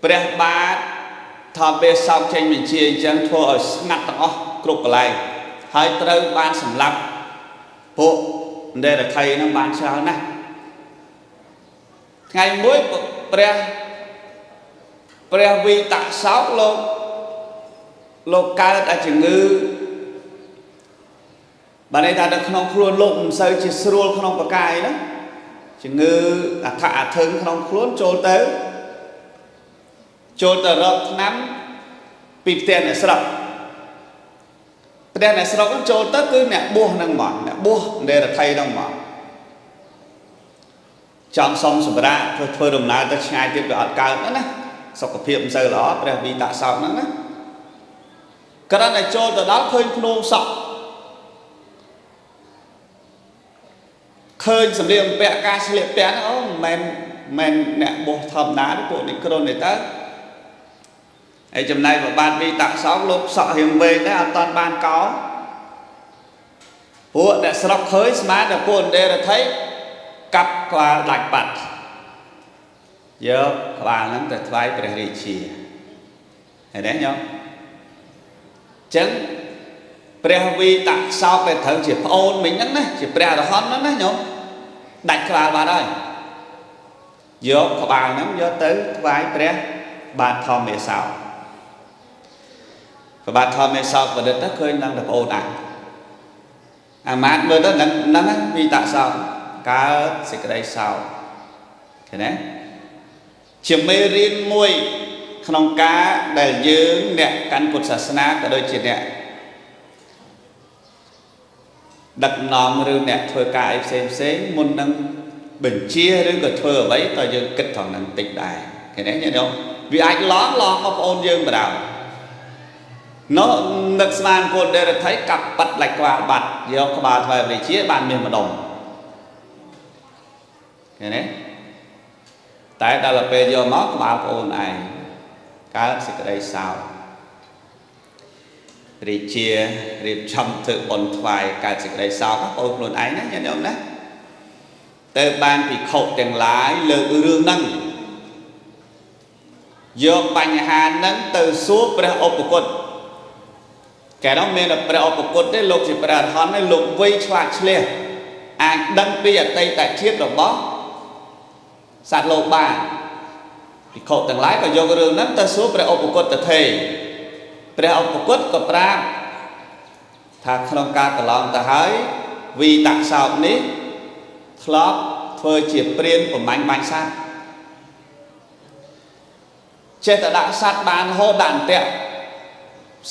ព្រះបាទធម្មាសោកចេញបញ្ជាអញ្ចឹងធ្វើឲ្យស្ងាត់ទាំងអស់គ្រប់កន្លែងហើយត្រូវបានសម្លាប់ពួកនិរថីហ្នឹងបានច្រើនណាស់ថ្ងៃមួយព្រះវីតសោកលោកកើតអាជំងឺបានន័យថានៅក្នុងខ្លួនលោកមិនសូវជាស្រួលក្នុងប្រកាយណាជំងឺអថអធឹងក្នុងខ្លួនចូលទៅរកថ្នាំពីផ្ទះអ្នកស្រុកផ្ទះអ្នកស្រុកហ្នឹងចូលទៅគឺអ្នកបួសហ្នឹងហ្មងអ្នកបួសនិរថីហ្នឹងហ្មងចង់សុំសម្រាប់ធ្វើដំណើរទៅឆ្ងាយទៀតវាអត់កើតណាសុខភាពមិនសូវល្អព្រះវីតសោកហ្នឹងណាគ្រាន់តែចូលទៅដល់ឃើញភ្នូសក់ឃើញសម្លៀកបំពាក់ការស្លៀកពាក់ហ្នឹងអូមិនមែនអ្នកបួសធម្មតាទេពួកនិក្រុនទេតើហើយចំណែកប្របាទវីតសោកលោកសក់រៀងវែងដែរអត់តាន់បានកោពួកអ្នកស្រុកឃើញស្មានតែពួកនិរថីកាប់ក្បាលដាច់បាត់យកក្បាលហ្នឹងទៅថ្វាយព្រះរាជាឃើញទេញោមអញ្ចឹងព្រះវីតសោកដែលត្រូវជាប្អូនមិញហ្នឹងណាជាព្រះអរហន្តហ្នឹងណាញោមដាច់ក្បាលបាត់ហើយយកក្បាលហ្នឹងយកទៅថ្វាយព្រះបាទធម្មាសោកព្រះបាទធម្មាសោកប្រឌិតទៅឃើញនឹងតែប្អូនអញអាមាត្យមើលទៅនឹងហ្នឹងវីតសោកកើតសេចក្តីសោកឃើញទេជាមេរៀនមួយក្នុងការដែលយើងអ្នកកាន់ពុទ្ធសាសនាក៏ដូចជាអ្នក ដឹកនាំឬអ្នកធ្វើការអីផ្សេងផ្សេងមុននឹងបញ្ជាឬក៏ធ្វើអ្វីតើយើងគិតត្រង់ហ្នឹងតិចដែរឃើញទេញាតិញោមវាអាចឡងឡងមកប្អូនយើងបណ្ដោយនោះនឹកស្មានពលដេរថៃកាប់ប៉ាត់ផ្លាច់ក្បាលបាត់យកក្បាលថ្វាយព្រះជាបានមានម្ដុំឃើញទេតែដល់ពេលយកមកក្បាលប្អូនឯងកើតសេចក្តីសោករាជារៀបចំធ្វើបុណ្យថ្វាយកើតសេចក្តីសោកប្អូនខ្លួនឯងណាញាតិញោមណាទៅបានភិក្ខុទាំងឡាយលើករឿងហ្នឹងយកបញ្ហាហ្នឹងទៅសួរព្រះឧបគតកែនោះមានតែព្រះឧបគតទេលោកជាព្រះអរហន្តទេលោកវៃឆ្លាតឆ្លៀសអាចដឹងពីអតីតជាតិរបស់សត្វលោកបានភិក្ខុទាំងឡាយក៏យករឿងហ្នឹងទៅសួរព្រះឧបគតទេព្រះឧបគតក៏ប្រាប់ថាក្នុងការកន្លងទៅហើយវីតសោកនេះធ្លាប់ធ្វើជាព្រានប្រមាញ់បាញ់សត្វចេះតែដាក់សត្វបានហូតដាក់អន្ទាក់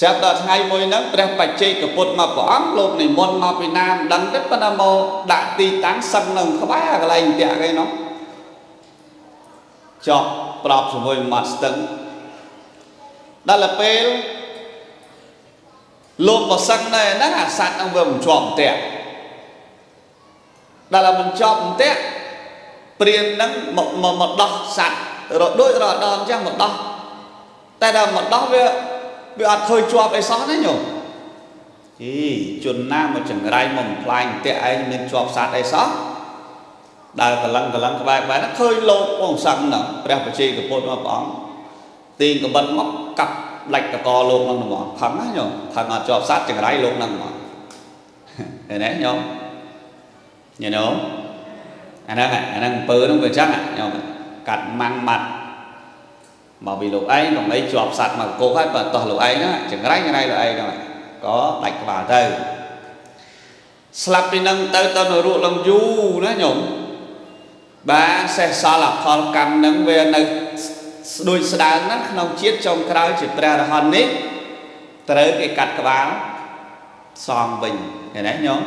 ស្រាប់ដល់ថ្ងៃមួយហ្នឹងព្រះបច្ចេកពុទ្ធមកព្រះអង្គលោកនិមន្តមកពីណាមិនដឹងទេប៉ុន្តែមកដាក់ទីតាំងសឹងនឹងក្បែរកន្លែងអន្ទាក់គេនោះចប់ប្របជាមួយមាត់ស្ទឹងដល់ពេលលោកមកសឹងនៅហ្នឹងអាសត្វហ្នឹងវាមិនជាប់អន្ទាក់ដល់តែមិនជាប់អន្ទាក់ព្រានហ្នឹងមកមកដោះសត្វរដូចរដងអញ្ចឹងមកដោះតែដល់មកដោះវាអត់ឃើញជាប់អីសោះណាញោមអីជនណាមកចង្រៃមកបំផ្លាញអន្ទាក់ឯងមានជាប់សត្វអីសោះដើរកលឹងកលឹងក្បែរក្បែរហ្នឹងឃើញលោកពងសឹងហ្នឹងព្រះបច្ចេកពុទ្ធមកព្រះអង្គទាញកបិតមកកាប់ដាច់តកលោកហ្នឹងហ្មងខឹងណាញោមខឹងអត់ជាប់សត្វចង្រៃលោកហ្នឹងហ្មងឃើញទេញោមញោមអាហ្នឹងអំពើហ្នឹងវាអញ្ចឹងញោមកាត់ម៉ាំងម៉ាត់មកពីលោកឯងកុំអីជាប់សត្វមកកោកហើយបើតោះលោកឯងហ្នឹងចង្រៃចង្រៃលោកឯងហ្នឹងក៏ដាច់ក្បាលទៅស្លាប់ពីនឹងទៅទៅនរកឡើងយូរណាញោមបាទសេះសល់អផលកម្មហ្នឹងវានៅស្ដួយស្ដើងហ្នឹងក្នុងជាតិចុងក្រោយជាព្រះអរហន្តនេះត្រូវគេកាត់ក្បាលសងវិញឃើញទេញោម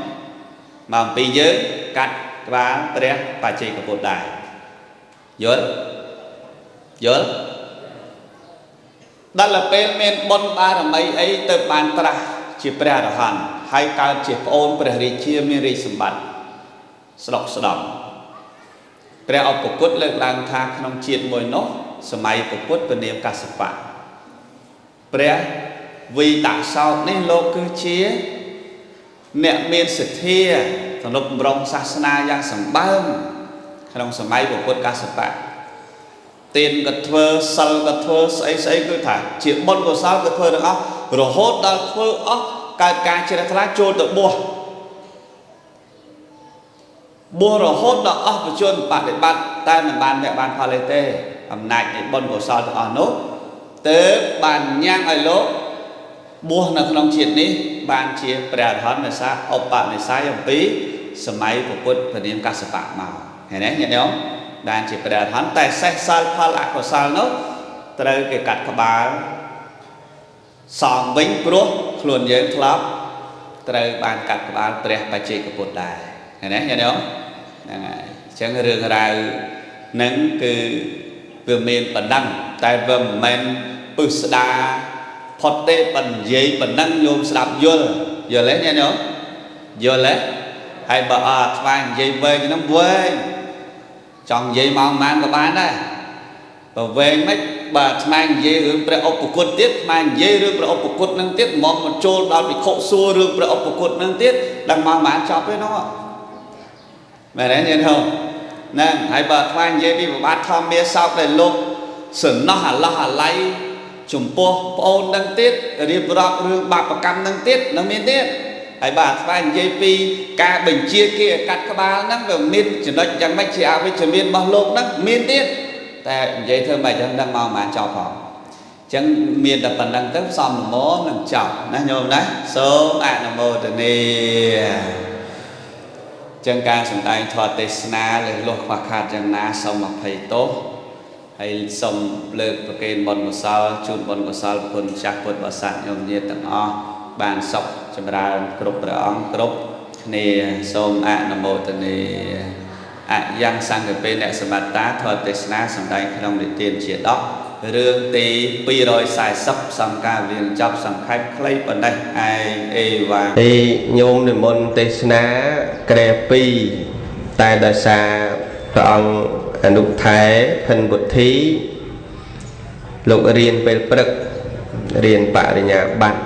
មកអំពីយើងកាត់ក្បាលព្រះបច្ចេកពុទ្ធដែរយល់យល់ដល់ពេលមានបុណ្យបារមីអីទៅបានត្រាស់ជាព្រះអរហន្តហើយកើតជាប្អូនព្រះរាជាមានរាជសម្បត្តិស្ដុកស្ដំព្រះឧបគតលើកឡើងថាក្នុងជាតិមួយនោះសម័យពុទ្ធពនាមកស្សបៈព្រះវីតសោកនេះលោកគឺជាអ្នកមានសទ្ធាទំនុកបំរុងសាសនាយ៉ាងសម្បើមក្នុងសម័យពុទ្ធកស្សបៈទានក៏ធ្វើសិលក៏ធ្វើស្អីស្អីគឺថាជាបុណ្យកុសលក៏ធ្វើទាំងអស់រហូតដល់ធ្វើអស់កើតការជ្រះថ្លាចូលទៅបួសបួសរហូតដល់អស់បជនបដិបត្តិតែមិនបានអ្នកបានផលទេអំណាចនៃបុណ្យកុសលទាំងអស់នោះទើបបានញ៉ាំងឲ្យលោកបួសនៅក្នុងជាតិនេះបានជាព្រះអរហន្តនិសាឧបនិស្ស័យអំពីសម័យពុទ្ធពនាមកស្សបៈមកឃើញទេញាតិញោមបានជាព្រះអរហន្តតែសេះសល់ផលអកុសលនោះត្រូវគេកាត់ក្បាលសងវិញព្រោះខ្លួនយើងធ្លាប់ត្រូវបានកាត់ក្បាលព្រះបច្ចេកពុទ្ធដែរឃើញទេញាតិញោមហ្នឹងហើយអញ្ចឹងរឿងរ៉ាវហ្នឹងគឺវាមានប៉ុណ្ណឹងតែវាមិនមែនពឹស្ដាផុតទេប៉ុន្និយាយប៉ុណ្ណឹងញោមស្ដាប់យល់យល់ទេញាតិញោមយល់ទេហើយបើអត់ស្វែងនិយាយវែងហ្នឹងវែងចង់និយាយម៉ោងប៉ុន្មានក៏បានដែរបើវែងមិនបើស្មែងនិយាយរឿងព្រះឧបគតទៀតស្មែងនិយាយរឿងព្រះឧបគតហ្នឹងទៀតមកមកចូលដល់ភិក្ខុសួររឿងព្រះឧបគតហ្នឹងទៀតដឹងម៉ោងប៉ុន្មានចប់ទេនោះមែនទេញាតិញោមហ្នឹងហើយបើស្មែងនិយាយពីប្របាទធម្មាសោកដែលលោកសំណោះអាឡោះអាល័យចំពោះប្អូនហ្នឹងទៀតរៀបរាប់រឿងបាបកម្មហ្នឹងទៀតនឹងមានទៀតហើយបើស្វែងនិយាយពីការបញ្ជាគេឲ្យកាត់ក្បាលហ្នឹងវាមានចំណុចយ៉ាងម៉េចជាអវិជ្ជមានរបស់លោកហ្នឹងមានទៀតតែនិយាយធ្វើម៉េចហ្នឹងដឹងមកមិនបានចប់ផងអញ្ចឹងមានតែប៉ុណ្្នឹងទៅសំល្មមនឹងចប់ណាញោមណាសូមអនុមោទនាចឹងការសម្ដែងធម៌ទេសនាលើលោះខ្វះខាតយ៉ាងណាសូមអភ័យទោសហើយសូមលើកប្រគេនបុណ្យកុសលជូនបុណ្យកុសលគុណចាស់ពុទ្ធបរិស័ទញោមញាតិទាំងអស់បានសុខចម្រើនគ្រប់ព្រះអង្គគ្រប់ គ្នាសូមអនុមោទនាអយ៉ាងសង្កេអ្នកសមត្តាធម៌ទេសនាសម្ដែងក្នុងនិទានជាដករឿងទី240សង្ការវៀងចប់សង្ខេបខ្លីប៉ុណ្ណេះឯងអេវ៉ា ឯញោមនិមន្តទេសនាក្រែ2តែដោយសារព្រះអង្គអនុថែភិនបុទ្ធីលោករៀនពេលព្រឹករៀនបរិញ្ញាបត្រ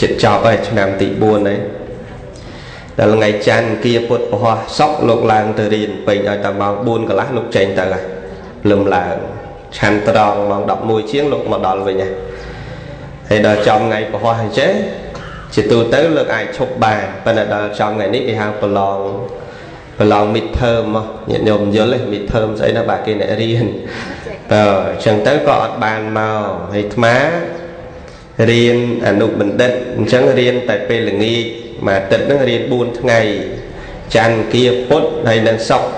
ចិត្តចប់ហើយឆ្នាំទី4ហើយដល់ថ្ងៃច័ន្ទអង្គារពុទ្ធពហោះសុកលោកឡើងទៅរៀនពេញឲ្យតែម៉ោង4កន្លះលោកចេញទៅហើយលឹមឡើងឆាន់ត្រង់ម៉ោង11ជាងលោកមកដល់វិញហើយដល់ចំថ្ងៃពហោះអញ្ចឹងជាទូទៅលោកអាចឈប់បានប៉ុន្តែដល់ចំថ្ងៃនេះគេហៅប្រឡង mid term មកញាតិញោមយល់ទេ mid term ស្អីណាបាទគេអ្នករៀនបើអញ្ចឹងទៅក៏អត់បានមកហើយអាត្មារៀនអនុបណ្ឌិតអញ្ចឹងរៀនតែពេលល្ងាចមួយអាទិត្យហ្នឹងរៀន4ថ្ងៃច័ន្ទអង្គារពុធហើយនិងសុក្រ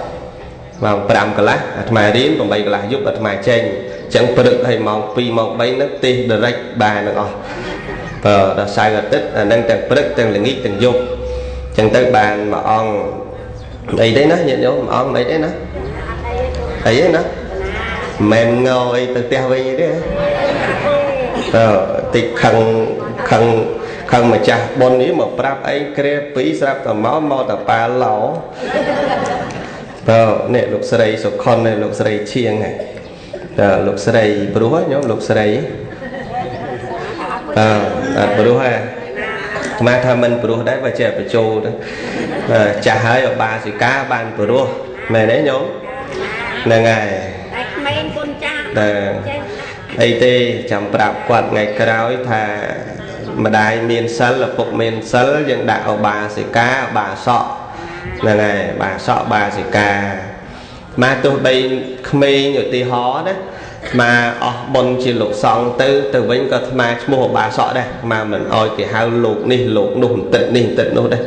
ម៉ោង5កន្លះអាត្មារៀន8កន្លះយប់អាត្មាចេញអញ្ចឹងព្រឹកហើយម៉ោង2ម៉ោង3ហ្នឹងទេស direct បានទាំងអស់បើដល់សៅរ៍អាទិត្យអាហ្នឹងទាំងព្រឹកទាំងល្ងាចទាំងយប់អញ្ចឹងទៅបានមួយអង្គអីទេណាញាតិញោមមួយអង្គអីទេណាអីទេណាមិនងយទៅផ្ទះវិញទេតើតិចខឹងខឹងខឹងម្ចាស់ប៉ុននេះមកប្រាប់ឯងគ្រា2ស្រាប់តែមកតែប៉ាឡោតើនេះលោកស្រីសុខុននេះលោកស្រីឈៀងហ្នឹងតើលោកស្រីព្រោះញោមលោកស្រីតើអត់ព្រោះហ៎មកថាមិនព្រោះដែរបើចេះបញ្ចូលទៅចាស់ហើយឧបាសិកាបានព្រោះមែនទេញោមហ្នឹងហើយតែក្មេងគុណចាស់តើអីទេចាំប្រាប់គាត់ថ្ងៃក្រោយថាម្ដាយមានសិលឪពុកមានសិលយើងដាក់ឧបាសិកាឧបាសកហ្នឹងហើយបាសកបាសិកាមកទោះបីក្មេងឧទាហរណ៍ណាមកអស់បុណ្យជាលោកសង្ឃទៅវិញក៏អាត្មាឈ្មោះឧបាសកដែរមកមិនអោយគេហៅលោកនេះលោកនោះបន្តិចនេះបន្តិចនោះដែរ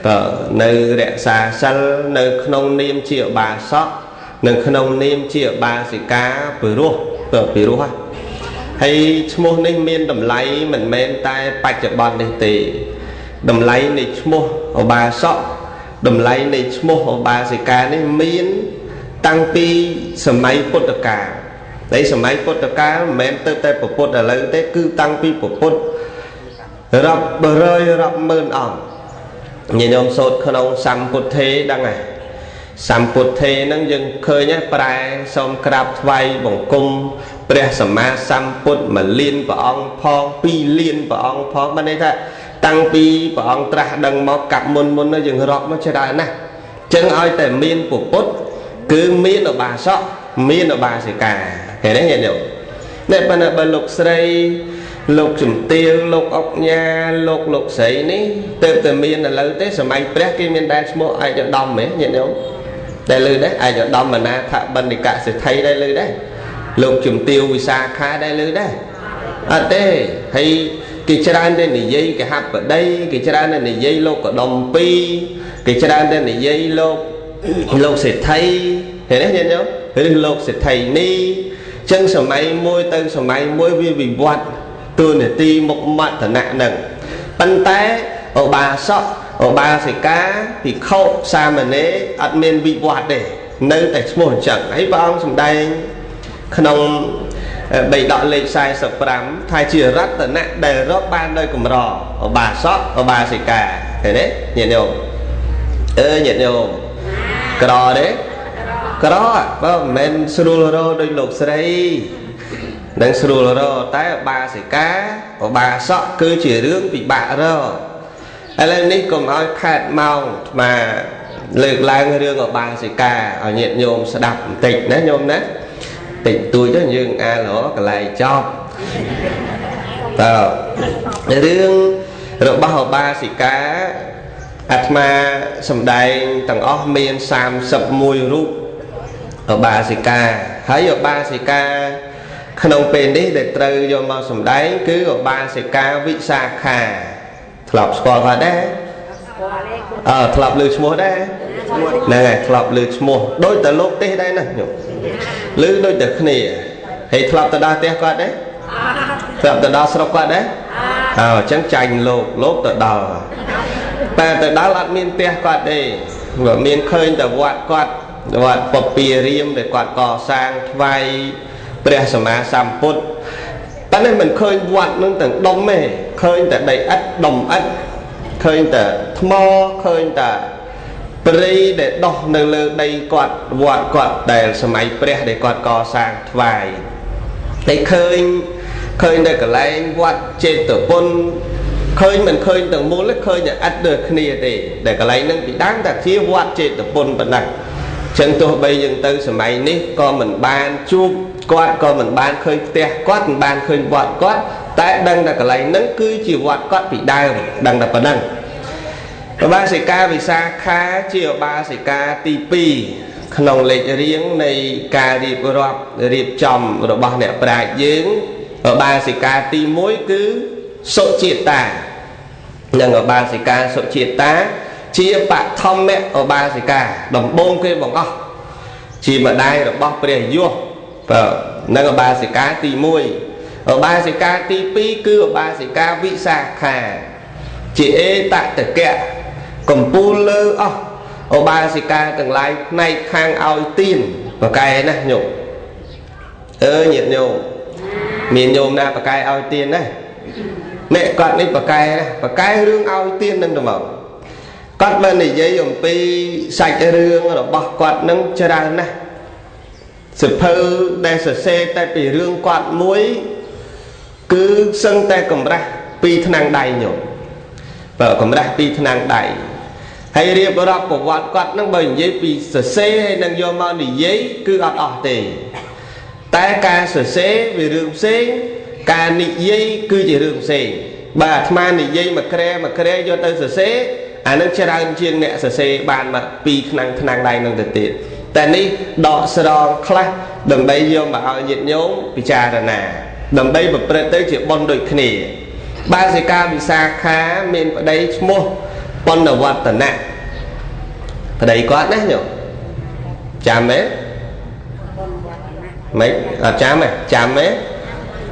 បើនៅរក្សាសិលនៅក្នុងនាមជាឧបាសកនិងក្នុងនាមជាឧបាសិកាពិរោះទៅពិរោះហើយឈ្មោះនេះមានតម្លៃមិនមែនតែបច្ចុប្បន្ននេះទេតម្លៃនៃឈ្មោះឧបាសកតម្លៃនៃឈ្មោះឧបាសិកានេះមានតាំងពីសម័យពុទ្ធកាលតែសម័យពុទ្ធកាលមិនមែនទៅតែពុទ្ធឥឡូវទេគឺតាំងពីពុទ្ធរាប់រយរាប់ម៉ឺនអង្គញាតិញោមសូត្រក្នុងសម្ពុទ្ធេដឹងហើយសម្ពុទ្ធេហ្នឹងយើងឃើញហើយប្រែសូមក្រាបថ្វាយបង្គំព្រះសម្មាសម្ពុទ្ធ1លានព្រះអង្គផង2លានព្រះអង្គផងបានន័យថាតាំងពីព្រះអង្គត្រាស់ដឹងមកកាប់មុននោះយើងរាប់មកច្រើនណាស់អញ្ចឹងឲ្យតែមានពុទ្ធគឺមានឧបាសកមានឧបាសិកាឃើញទេញាតិញោមនេះប៉ុន្តែបើលោកស្រីលោកជំទាវលោកអុកញ៉ាលោកស្រីនេះទើបតែមានឥឡូវទេសម័យព្រះគេមានដែរឈ្មោះឯកឧត្តមហ៎ញាតិញោមដែលលើដែរឯកឧត្តមណាថបណ្ឌិកសេដ្ឋីដែរលើដែរលោកជំទាវវិសាខាដែរលើដែរអត់ទេហើយគេច្រើនតែនិយាយកហបតីគេច្រើនតែនិយាយលោកកដុំពីរគេច្រើនតែនិយាយលោកសេដ្ឋីឃើញទេញាតិញោមឬលោកសេដ្ឋីនេះចឹងសម័យមួយទៅសម័យមួយវាវិវត្តតួនាទីមុខមត្តនៈហ្នឹងប៉ុន្តែឧបាសកឧបាសិកាភិក្ខុសាមណេរអត់មានវិវត្តទេនៅតែឈ្មោះអញ្ចឹងហើយព្រះអង្គសម្ដែងក្នុងបិដកលេខ45ថាជារតនៈដែលរកបានដោយកម្រឧបាសកឧបាសិកាឃើញទេញាតិញោមអើញាតិញោមក្រទេក្របើមិនមែនស្រួលរកដូចលោកស្រីនឹងស្រួលរកតែឧបាសិកាឧបាសកគឺជារឿងពិបាករកឥឡូវនេះកុំឲ្យខាតម៉ោងអាត្មាលើកឡើងរឿងឧបាសិកាឲ្យញាតិញោមស្ដាប់បន្តិចណាញោមណាតិចតួចទៅយើងអាលរកកន្លែងចប់តើរឿងរបស់ឧបាសិកាអាត្មាសម្ដែងទាំងអស់មាន31រូបឧបាសិកាហើយឧបាសិកាក្នុងពេលនេះដែលត្រូវយកមកសម្ដែងគឺឧបាសិកាវិសាខាធ្លាប់ស្គាល់គាត់ដែរអើធ្លាប់ឮឈ្មោះដែរហ្នឹងហើយធ្លាប់ឮឈ្មោះដូចតែលោកទេសដែរណាញោមឮដូចតែគ្នាហើយធ្លាប់ទៅដល់ផ្ទះគាត់ដែរធ្លាប់ទៅដល់ស្រុកគាត់ដែរអើអញ្ចឹងចាញ់លោកទៅដល់ តែទៅដល់អត់មានផ្ទះគាត់ទេបើមានឃើញតែវត្តគាត់វត្តពពារាមដែលគាត់កសាងថ្វាយព្រះសម្មាសម្ពុទ្ធតែនេះមិនឃើញវត្តនឹងទាំងដុំទេឃើញតែដីឥដ្ឋដុំឥដ្ឋឃើញតែថ្មឃើញតែព្រៃដែលដោះនៅលើដីគាត់វត្តគាត់ដែលសម័យព្រះដែលគាត់កសាងថ្វាយតែឃើញនៅកន្លែងវត្តចេតពុនឃើញមិនឃើញទាំងមូលទេឃើញតែឥដ្ឋដូចគ្នាទេដែលកន្លែងហ្នឹងពីដើមតែជាវត្តចេតពុនប៉ុណ្ណឹងចឹងទោះបីយើងទៅសម័យនេះក៏មិនបានជួបគាត់ក៏មិនបានឃើញផ្ទះគាត់មិនបានឃើញវត្តគាត់តែដឹងតែកន្លែងហ្នឹងគឺជាវត្តគាត់ពីដើមដឹងតែប៉ុណ្ណឹងឧបាសិកាវិសាខាជាឧបាសិកាទី2ក្នុងលេខរៀងនៃការរៀបរាប់រៀបចំរបស់អ្នកប្រាជ្ញយើងឧបាសិកាទី1គឺសុជាតានិងឧបាសិកាសុជាតាជាបឋមឧបាសិកាដំបូងគេបង្អស់ជាម្ដាយរបស់ព្រះយសបាទនិងឧបាសិកាទី1ឧបាសិកាទី2គឺឧបាសិកាវិសាខាជាអេតតកៈកំពូលលើអស់ឧបាសិកាទាំងឡាយផ្នែកខាងឲ្យទៀនបកែណាស់ញោមអើញាតិញោមមានញោមណាបកែឲ្យទៀនណាអ្នកគាត់នេះបកែណាបកែរឿងឲ្យទៀននឹងទៅមកគាត់បាននិយាយអំពីសាច់រឿងរបស់គាត់នឹងច្រើនណាស់សភៅដែលសរសេរតែពីរឿងគាត់មួយគឺសឹងតែកម្រាស់ពីថ្នាំងដៃញោមបើកម្រាស់ពីថ្នាំងដៃហើយរៀបរាប់ប្រវត្តិគាត់នឹងបើនិយាយពីសរសេរហើយនឹងយកមកនិយាយគឺអត់អស់ទេតែការសរសេរវារឿងផ្សេងការនិយាយគឺជារឿងផ្សេងបើអាត្មានិយាយមួយក្រែមួយក្រែយកទៅសរសេរអានឹងច្រើនជាងអ្នកសរសេរបានមកពីថ្នាំងថ្នាំងដៃនឹងទៅទៀតតែនេះដកស្រង់ខ្លះដើម្បីយកមកឲ្យញាតិញោមពិចារណាដើម្បីប្រព្រឹត្តទៅជាបុណ្យដូចគ្នាបាសិកាវិសាខាមានប្តីឈ្មោះបណ្ឌវឌ្ឍនៈប្តីគាត់ណាញោមចាំទេមិនអត់ចាំទេចាំទេ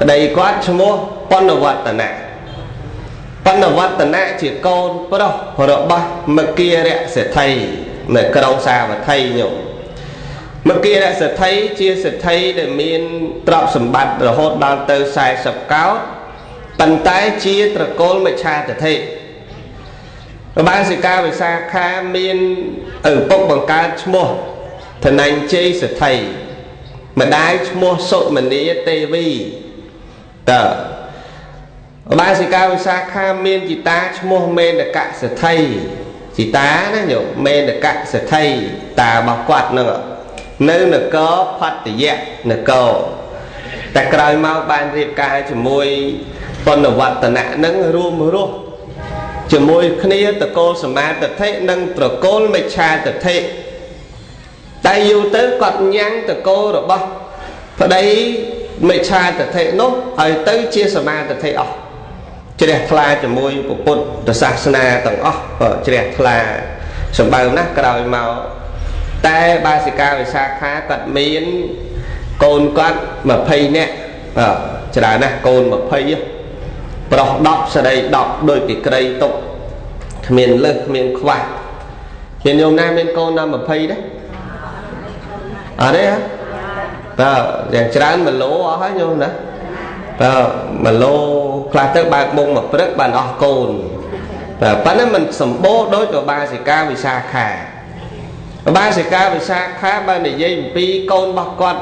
ប្តីគាត់ឈ្មោះបណ្ឌវឌ្ឍនៈបណ្ឌវឌ្ឍនៈជាកូនប្រុសរបស់មគារៈសេដ្ឋីនៅក្រុងសាវត្ថីញោមមគារៈសេដ្ឋីជាសេដ្ឋីដែលមានទ្រព្យសម្បត្តិរហូតដល់ទៅ40កោដប៉ុន្តែជាត្រកូលមិច្ឆាទិដ្ឋិឧបាសិកាវិសាខាមានឪពុកបង្កើតឈ្មោះធនញ្ជ័យសេដ្ឋីម្ដាយឈ្មោះសុមនីទេវីតើឧបាសិកាវិសាខាមានជីតាឈ្មោះមេនកសេដ្ឋីជីតាណាញោមមេនកសេដ្ឋីតារបស់គាត់ហ្នឹងនៅនគរផត្តយៈនគរតែក្រោយមកបានរៀបការជាមួយបណ្ឌវឌ្ឍនៈនឹងរួមរស់ជាមួយគ្នាត្រកូលសមាទិដ្ឋិនិងត្រកូលមិច្ឆាទិដ្ឋិតែយូរទៅគាត់ញ៉ាំងត្រកូលរបស់ប្តីមិច្ឆាទិដ្ឋិនោះឲ្យទៅជាសមាទិដ្ឋិអស់ជ្រះថ្លាជាមួយពុទ្ធសាសនាទាំងអស់ជ្រះថ្លាសម្បើមណាស់ក្រោយមកតែបាសិកាវិសាខាគាត់មានកូនគាត់20នាក់បាទច្រើនណាស់កូន20ប្រុស10ស្រី10ដូចពីក្រីទុកគ្មានលើសគ្មានខ្វះមានញោមណាមានកូនដល់20ដែរអត់ទេហ៎បាទយ៉ាងច្រើន1ឡូអស់ហើយញោមណាបាទ1ឡូខ្លះទៅបើកមុងមកព្រឹកបានអស់កូនបាទប៉ុន្តែมันសម្បូរដូចឧបាសិកាវិសាខាឧបាសិកាវិសាខាបាននិយាយអំពីកូនរបស់គាត់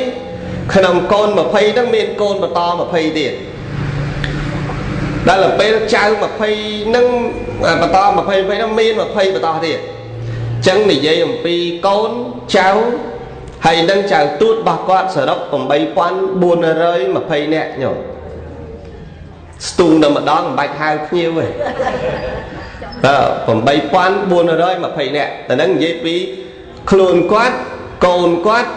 20ក្នុងកូន20ហ្នឹងមានកូនបន្ត20ទៀតដល់ពេលចៅ20ហ្នឹងបន្ត20 20ហ្នឹងមាន20បន្តទៀតអញ្ចឹងនិយាយអំពីកូនចៅហើយនឹងចៅទូតរបស់គាត់សរុប8420នាក់ញោមស្ទូងតែម្ដងមិនបាច់ហៅភ្ញៀវទេបាទ8420នាក់តែនឹងនិយាយពីខ្លួនគាត់កូនគាត់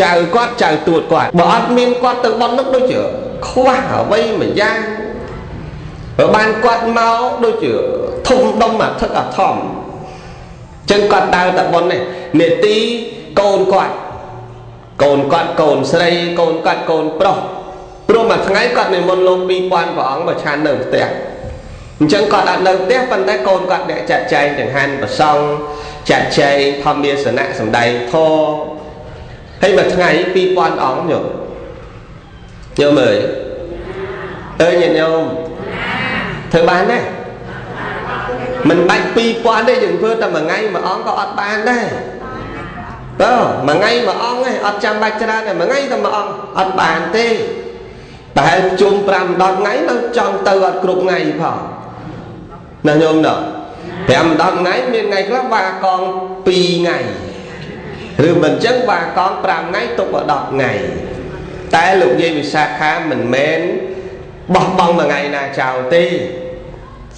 ចៅគាត់ចៅទូតគាត់បើអត់មានគាត់ទៅបន់នោះដូចជាខ្វះអ្វីមួយយ៉ាងបើបានគាត់មកដូចជាធំដុំអាធឹកអាធំចឹងគាត់ដើរតែបន់នេះនេតិកូនគាត់កូនគាត់កូនស្រីកូនគាត់កូនប្រុសព្រោះមួយថ្ងៃគាត់និមន្តលោក2000ព្រះអង្គមកឆាននៅផ្ទះ អញ្ចឹងគាត់អត់នៅផ្ទះប៉ុន្តែកូនគាត់អ្នកចាត់ចែងចង្ហាន់ប្រសង់ចាត់ចែងធម្មាសនៈសម្ដែងធម៌ហើយមួយថ្ងៃ2000អង្គញោមញោមអើយអើយញាតិញោមធ្វើបានទេមិនបាច់2000ទេយើងធ្វើតែមួយថ្ងៃមួយអង្គក៏អត់បានដែរបើមួយថ្ងៃមួយអង្គឯងអត់ចាំបាច់ច្រើនទេមួយថ្ងៃតែមួយអង្គអត់បានទេប្រហែលជុំ5 10ថ្ងៃនៅចង់ទៅអត់គ្រប់ថ្ងៃផងណាញោមណោះ5 10ថ្ងៃមានថ្ងៃខ្លះវ៉ាកង2ថ្ងៃឬមិនចឹងវ៉ាកង5ថ្ងៃទុកដល់10ថ្ងៃតែលោកយាយវិសាខាមិនមែនបោះបង់មួយថ្ងៃណាចោលទេ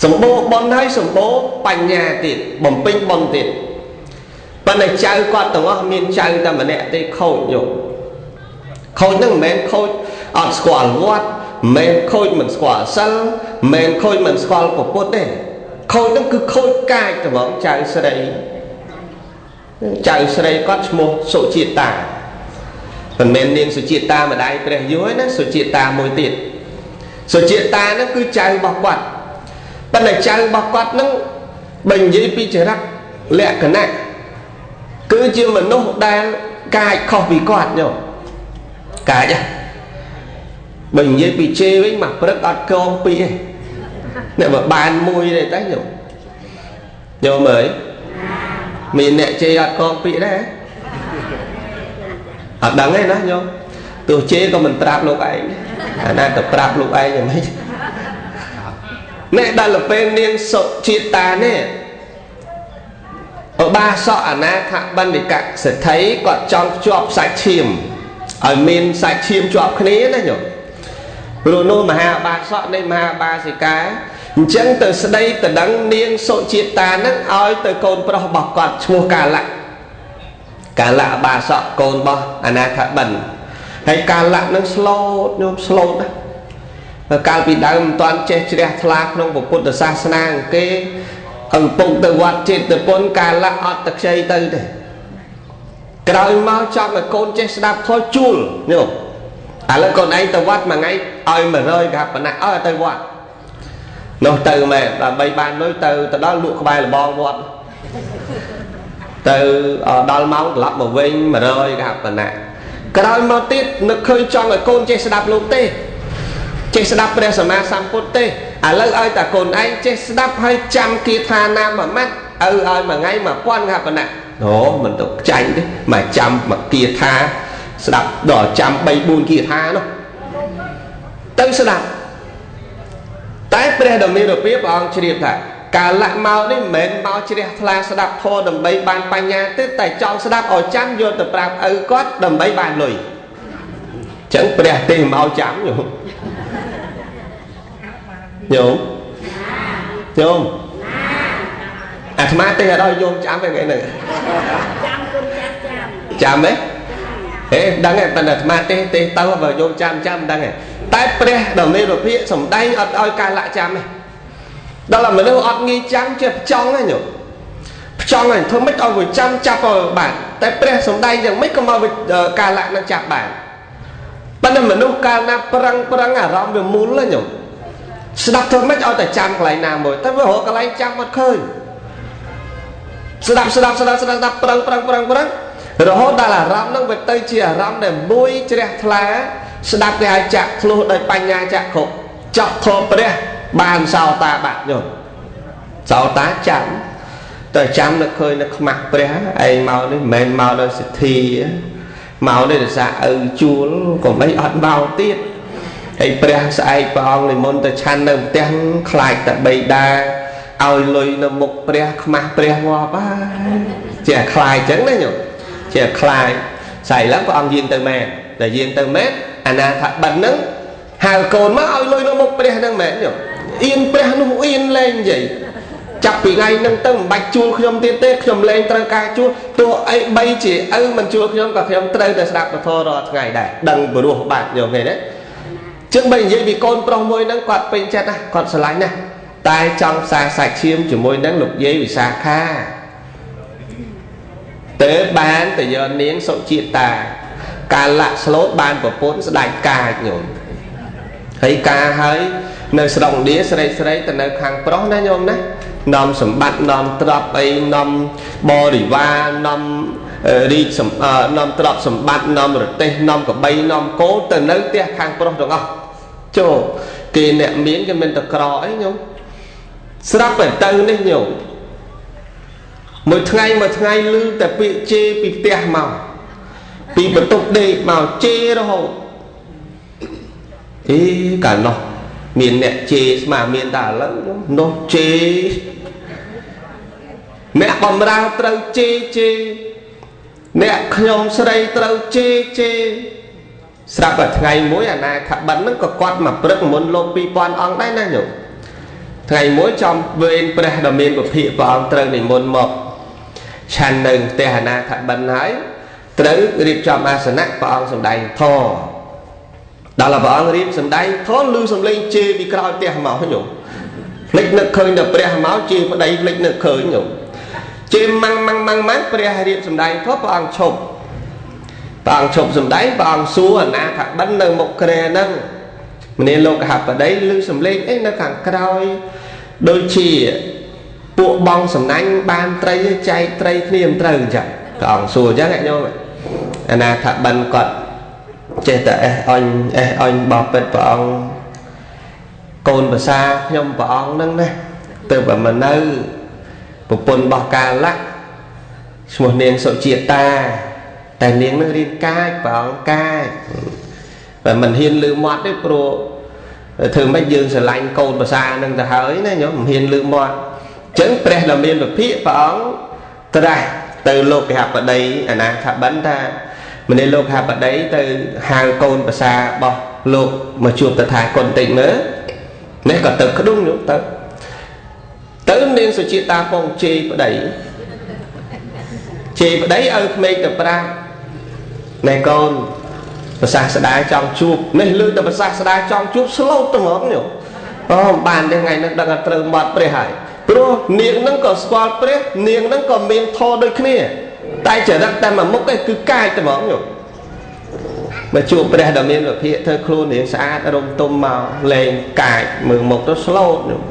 សម្បូរបុណ្យហើយសម្បូរបញ្ញាទៀតបំពេញបុណ្យទៀតប៉ុន្តែចៅគាត់ទាំងអស់មានចៅតែម្នាក់ទេខូចញោមខូចហ្នឹងមិនមែនខូចអត់ស្គាល់វត្តមិនមែនខូចមិនស្គាល់សិលមិនមែនខូចមិនស្គាល់ពុទ្ធទេខូចហ្នឹងគឺខូចកាចត្មងចៅស្រីចៅស្រីគាត់ឈ្មោះសុជាតាមិនមែននាងសុជាតាម្ដាយព្រះយួរណាសុជាតាមួយទៀតសុជាតាហ្នឹងគឺចៅរបស់គាត់ប៉ុន្តែចៅរបស់គាត់ហ្នឹងបើនិយាយពីចរិតលក្ខណៈគឺជាមនុស្សដែលកាចខុសពីគាត់ញោមកាចបើនិយាយពីជេរវិញមកព្រឹកអត់កងពីទេអ្នកបើបានមួយទេតែញោមញោមអើយមានអ្នកជេរអត់កងពីដែរអត់ដឹងទេណាញោមទោះជេរក៏មិនប្រាប់លោកឯងអាណាទៅប្រាប់លោកឯងយ៉ាងម៉េចអ្នកដល់ទៅពេលនាងសុជាតានេះឧបាសកអនាថបណ្ឌិកសេដ្ឋីគាត់ចង់ភ្ជាប់សាច់ឈាមឲ្យមានសាច់ឈាមជាប់គ្នាណាញោមព្រោះនោះមហាបាសកនៃមហាបាសិកាអញ្ចឹងទៅស្ដីទៅដឹងនាងសុជាតានឹងឲ្យទៅកូនប្រុសរបស់គាត់ឈ្មោះកាលៈកាលៈបាសកកូនរបស់អនាថបណ្ឌហើយកាលៈនឹងស្លូតញោមស្លូតណាកាលពីដើមមិនទាន់ចេះជ្រះថ្លាក្នុងពុទ្ធសាសនាគេឪពុកទៅវត្តចេតពុនកាលៈអត់ទៅខ្ចីទៅទេក្រោយមកចង់ឲ្យកូនចេះស្ដាប់ធម៌ជួលញោមឥឡូវកូនឯងទៅវត្តមួយថ្ងៃឲ្យ100កហបណៈឲ្យទៅវត្តនោះទៅមែនដើម្បីបានលុយទៅទៅដល់លក់ក្បែរលបងវត្តទៅដល់ម៉ោងត្រឡប់មកវិញ100កហបណៈក្រោយមកទៀតនឹកឃើញចង់ឲ្យកូនចេះស្ដាប់លោកទេចេះស្ដាប់ព្រះសម្មាសម្ពុទ្ធទេឥឡូវឲ្យតែកូនឯងចេះស្ដាប់ហើយចាំគាថាណាមួយម៉ាត់ឪឲ្យមួយថ្ងៃ1000កហបណៈអូមិនទៅចាញ់ទេមកចាំមកគាថាស្ដាប់ដល់ចាំ3 4គាថានោះទៅស្ដាប់តែព្រះដ៏មានរបៀបព្រះអង្គជ្រាបថាកាលៈមកនេះមិនមែនមកជ្រះថ្លាស្ដាប់ធម៌ដើម្បីបានបញ្ញាទេតែចង់ស្ដាប់ឲ្យចាំយកទៅប្រាប់ឪគាត់ដើម្បីបានលុយអញ្ចឹងព្រះទេមកចាំញោមញោមញោមអាត្មាទេអត់ឲ្យញោមចាំទេថ្ងៃហ្នឹងចាំគុណចាស់ចាំចាំទេហេដឹងទេប៉ុន្តែអាត្មាទេទេទៅបើញោមចាំចាំដឹងទេតែព្រះដ៏មានរបៀបសំដែងអត់ឲ្យកាលៈចាំទេដល់មនុស្សអត់ងាយចាំជាផ្ចង់ហ្នឹងញោមផ្ចង់ហ្នឹងធ្វើម៉េចឲ្យវាចាំចាប់ឲ្យបានតែព្រះសំដែងយ៉ាងម៉េចក៏មកកាលៈនឹងចាប់បានប៉ុន្តែមនុស្សកាលណាប្រឹងប្រឹងអារម្មណ៍វាមូលហ្នឹងញោមស្ដាប់ធ្វើម៉េចឲ្យតែចាំកន្លែងណាមួយតែវារកកន្លែងចាំអត់ឃើញស្ដាប់ស្ដាប់ស្ដាប់ស្ដាប់ស្ដាប់ប្រឹងប្រឹងប្រឹងប្រឹងរហូតដល់អារម្មណ៍ហ្នឹងវាទៅជាអារម្មណ៍ដែលមួយជ្រះថ្លាស្ដាប់គេឲ្យចាក់ធ្លុះដោយបញ្ញាចក្ខុចប់ធម៌ព្រះបានសោតាបាត់ញោមសោតាចាំតែចាំនឹកឃើញនឹកខ្មាស់ព្រះឯងមកនេះមិនមែនមកដោយសទ្ធាមកនេះដោយសារឪជួលកុំអីអត់មកទៀតហើយព្រះស្អែកព្រះអង្គនិមន្តទៅឆាន់នៅផ្ទះខ្លាចតែបៃតាឲ្យលុយនៅមុខព្រះខ្មាស់ព្រះងាប់ហើយជាខ្លាចចឹងណាញោមជាខ្លាចស្អែកឡើងព្រះអង្គយាងទៅមែនតែយាងទៅមែនអនាថបណ្ឌហ្នឹងហៅកូនមកឲ្យលុយនៅមុខព្រះហ្នឹងមែនញោមអៀនព្រះនោះអៀនលែងនិយាយចាប់ពីថ្ងៃហ្នឹងទៅមិនបាច់ជួលខ្ញុំទៀតទេខ្ញុំលែងត្រូវការជួលទោះអីបីជាឪមិនជួលខ្ញុំក៏ខ្ញុំត្រូវតែស្ដាប់ពធរាល់ថ្ងៃដែរដឹងព្រោះបាត់ញោមឃើញទេចឹងបើនិយាយពីកូនប្រុសមួយហ្នឹងគាត់ពេញចិត្តណាគាត់ស្រឡាញ់ណាតែចង់ផ្សារសាច់ឈាមជាមួយនឹងលោកយាយវិសាខាទៅបានទៅយកនាងសុជាតាកាលៈស្លូតបានប្រពន្ធស្ដេចកាចញោមហើយការហើយ នៅស្រុកឥណ្ឌាស្រីស្រីទៅនៅខាងប្រុសណាញោមណានាំសម្បត្តិនាំទ្រព្យអីនាំបរិវារនាំរាជនាំទ្រព្យសម្បត្តិនាំរទេះនាំកបីនាំគោទៅនៅផ្ទះខាងប្រុសទាំងអស់ចូលគេអ្នកមានគេមិនតក្រអីញោមស្រាប់តែទៅនេះញោមមួយថ្ងៃមួយថ្ងៃឮតែពាក្យជេរពីផ្ទះមកពីបន្ទប់ដេកមកជេររហូតអីកាលនោះមានអ្នកជេរស្មើមានតែឥឡូវនោះជេរអ្នកបំរើត្រូវជេរជេរអ្នកខ្ញុំស្រីត្រូវជេរជេរស្រាប់តែថ្ងៃមួយអាណាខបិនហ្នឹងក៏គាត់មកព្រឹកមុនលោក2000អង្គដែរណាញោមថ្ងៃមួយចំវេនព្រះដ៏មានពភិព្រះអង្គត្រូវនិមន្តមកឆាន់នៅផ្ទះអាណាខបិនហើយត្រូវរៀបចំអាសនៈព្រះអង្គសម្ដែងធម៌ដល់ព្រះអង្គរៀបសម្ដែងធម៌ឮសំឡេងជេរពីក្រោយផ្ទះមកញោមភ្លេចនឹកឃើញតែព្រះមកជេរប្តីភ្លេចនឹកឃើញញោមជេរម៉ាំងម៉ាំងម៉ាំងម៉ាំងព្រះរៀបសម្ដែងធម៌ព្រះអង្គឈប់ព្រះអង្គឈប់សម្ដែងព្រះអង្គសួរអាណាខបិននៅមុខគ្រែហ្នឹងម្នាក់លោកហបតីឮសំឡេងអីនៅខាងក្រោយដូចជាពួកបងសំណាញ់បានត្រីចែកត្រីគ្នាមិនត្រូវអញ្ចឹងព្រះអង្គសួរអញ្ចឹងញោមអាណាខបិនគាត់ចេះតែអេះអញអេះអញបបិទ្ធព្រះអង្គកូនប្រសាខ្ញុំព្រះអង្គហ្នឹងណាទៅបើមកនៅប្រពន្ធរបស់កាលៈឈ្មោះនាងសុជាតាតែនាងនឹងរៀនកាចព្រះអង្គកាចបើមិនហ៊ានលឺមាត់ទេព្រោះធ្វើម៉េចយើងស្រឡាញ់កូនប្រសានឹងទៅហើយណាញោមមិនហ៊ានលឺមាត់អញ្ចឹងព្រះដ៏មានពភិព្រះអង្គត្រាស់ទៅលោកកហបតីអាណាខបិនថាម្នាក់លោកហបតីទៅហៅកូនប្រសារបស់លោកមកជួបតថាគតតិចមើលនេះក៏ទៅក្ដុងញោមទៅទៅនាងសុជាតាពងជេរប្តីជេរប្តីឲ្យក្មេងទៅប្រាប់ណែកូនប្រសាស្ដាចង់ជួបនេះលើតែប្រសាស្ដាចង់ជួបស្លូតទៅហ្មងញោមអូបានទេថ្ងៃនេះដឹងថាត្រូវមាត់ព្រះហើយព្រោះនាងនឹងក៏ស្គាល់ព្រះនាងនឹងក៏មានធម៌ដូចគ្នាតែចរិតតែមួយមុខឯងគឺកាចទៅហ្មងញោមមកជួបព្រះដ៏មានវិភាកធ្វើខ្លួននាងស្អាតរំទុំមកលែងកាចមើលមុខទៅស្លូតញោម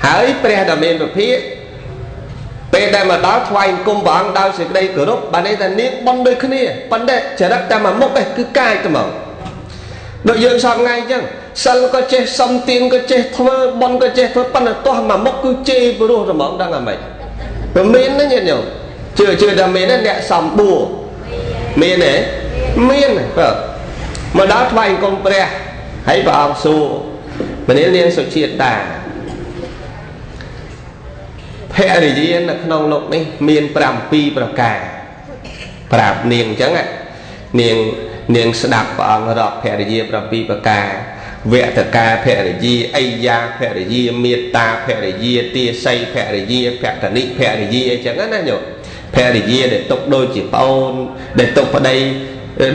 ហើយព្រះដ៏មានវិភាកពេលដែលមកដល់ថ្វាយអង្គមព្រះអង្គដោយសេចក្តីគោរពបានន័យថានាងបន់ដូចគ្នាប៉ុន្តែចរិតតែមួយមុខឯងគឺកាចទៅហ្មងដូចយើងសពថ្ងៃអញ្ចឹងសិលក៏ចេះសំទានក៏ចេះធ្វើបន់ក៏ចេះធ្វើប៉ុន្តែទោះមួយមុខគឺជេរព្រោះទៅហ្មងដឹងអាម៉េចវាមានណាញាតិញោមជឿជឿថាមានអ្នកសំបួរមានទេមានបាទមកដល់ថ្វាយអង្គមព្រះហើយព្រះអង្គសួរម្នាក់នាងសុជាតាភរិយានៅក្នុងលោកនេះមាន7ប្រការប្រាប់នាងអញ្ចឹងនាងស្ដាប់ព្រះអង្គរាប់ភរិយា7ប្រការវតកាភរិយាអីយ៉ាភរិយាមេត្តាភរិយាទាស័យភរិយាភកនិភរិយាអញ្ចឹងណាញោមភរិយាដែលទុកដូចជាប្អូនដែលទុកប្តី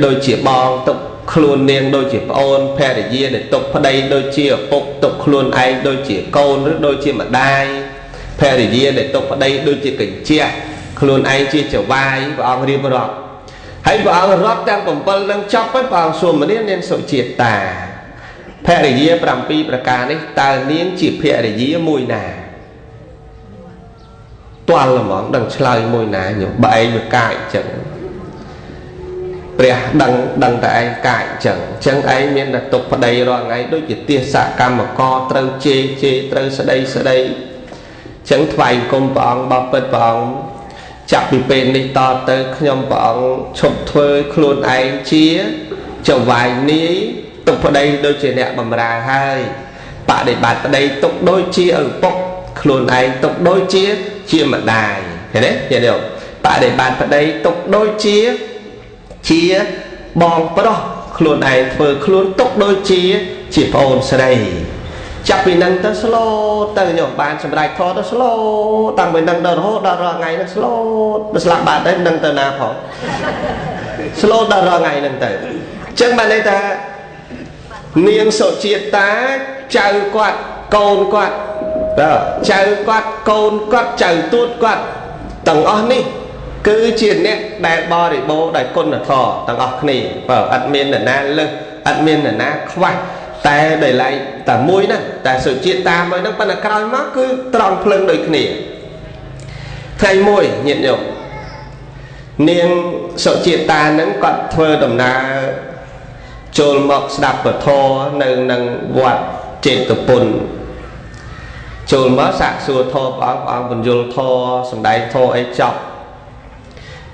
ដូចជាបងទុកខ្លួននាងដូចជាប្អូនភរិយាដែលទុកប្តីដូចជាឪពុកទុកខ្លួនឯងដូចជាកូនឬដូចជាម្ដាយភរិយាដែលទុកប្តីដូចជាកញ្ជះខ្លួនឯងជាចវាយព្រះអង្គរៀបរាប់ហើយព្រះអង្គរាប់ទាំង7នឹងចប់ហើយព្រះអង្គសួរម្នាក់នាងសុជាតាភរិយា7ប្រការនេះតើនាងជាភរិយាមួយណាទាល់ហ្មងដឹងឆ្លើយមួយណាញោមបើឯងវាកាចអញ្ចឹងព្រះដឹងដឹងតែឯងកាចអញ្ចឹងអញ្ចឹងឯងមានតែទុកប្តីរាល់ថ្ងៃដូចជាទាសកម្មករត្រូវជេរជេរត្រូវស្ដីស្ដីចឹងថ្វាយអង្គមព្រះអង្គបបិទ្ធព្រះអង្គចាប់ពីពេលនេះតទៅខ្ញុំព្រះអង្គឈប់ធ្វើខ្លួនឯងជាចវាយនាយទុកប្តីដូចជាអ្នកបម្រើហើយបដិបត្តិប្តីទុកដូចជាឪពុកខ្លួនឯងទុកដូចជាជាម្ដាយឃើញទេញាតិញោមបដិបត្តិប្តីទុកដូចជាជាបងប្រុសខ្លួនឯងធ្វើខ្លួនទុកដូចជាជាប្អូនស្រីចាប់ពីនឹងទៅស្លូតទៅញោមបានសម្រេចធម៌ទៅស្លូតតាំងពីនឹងដល់រហូតដល់រាល់ថ្ងៃនឹងស្លូតដល់ស្លាប់បាត់ទៅនឹងទៅណាផងស្លូតដល់រាល់ថ្ងៃនឹងទៅអញ្ចឹងបានន័យថានាងសុជាតាចៅគាត់កូនគាត់បាទចៅគាត់កូនគាត់ចៅទួតគាត់ទាំងអស់នេះគឺជាអ្នកដែលបរិបូរដោយគុណធម៌ទាំងអស់គ្នាបាទអត់មាននរណាលើសអត់មាននរណាខ្វះ តែដោយឡែកតែមួយណាតែសុជាតិតាមហើយហ្នឹងប៉ុន្តែក្រោយមកគឺត្រង់ភ្លឹងដូចគ្នាថ្ងៃមួយញាតិញោមនាងសុជាតិតាហ្នឹងគាត់ធ្វើដំណើរចូលមកស្ដាប់ពធនៅនឹងវត្តចេតពុនចូលមកសាកសួរធម៌ព្រះអង្គព្រះអង្គបញ្យលធម៌សម្ដែងធម៌អីចប់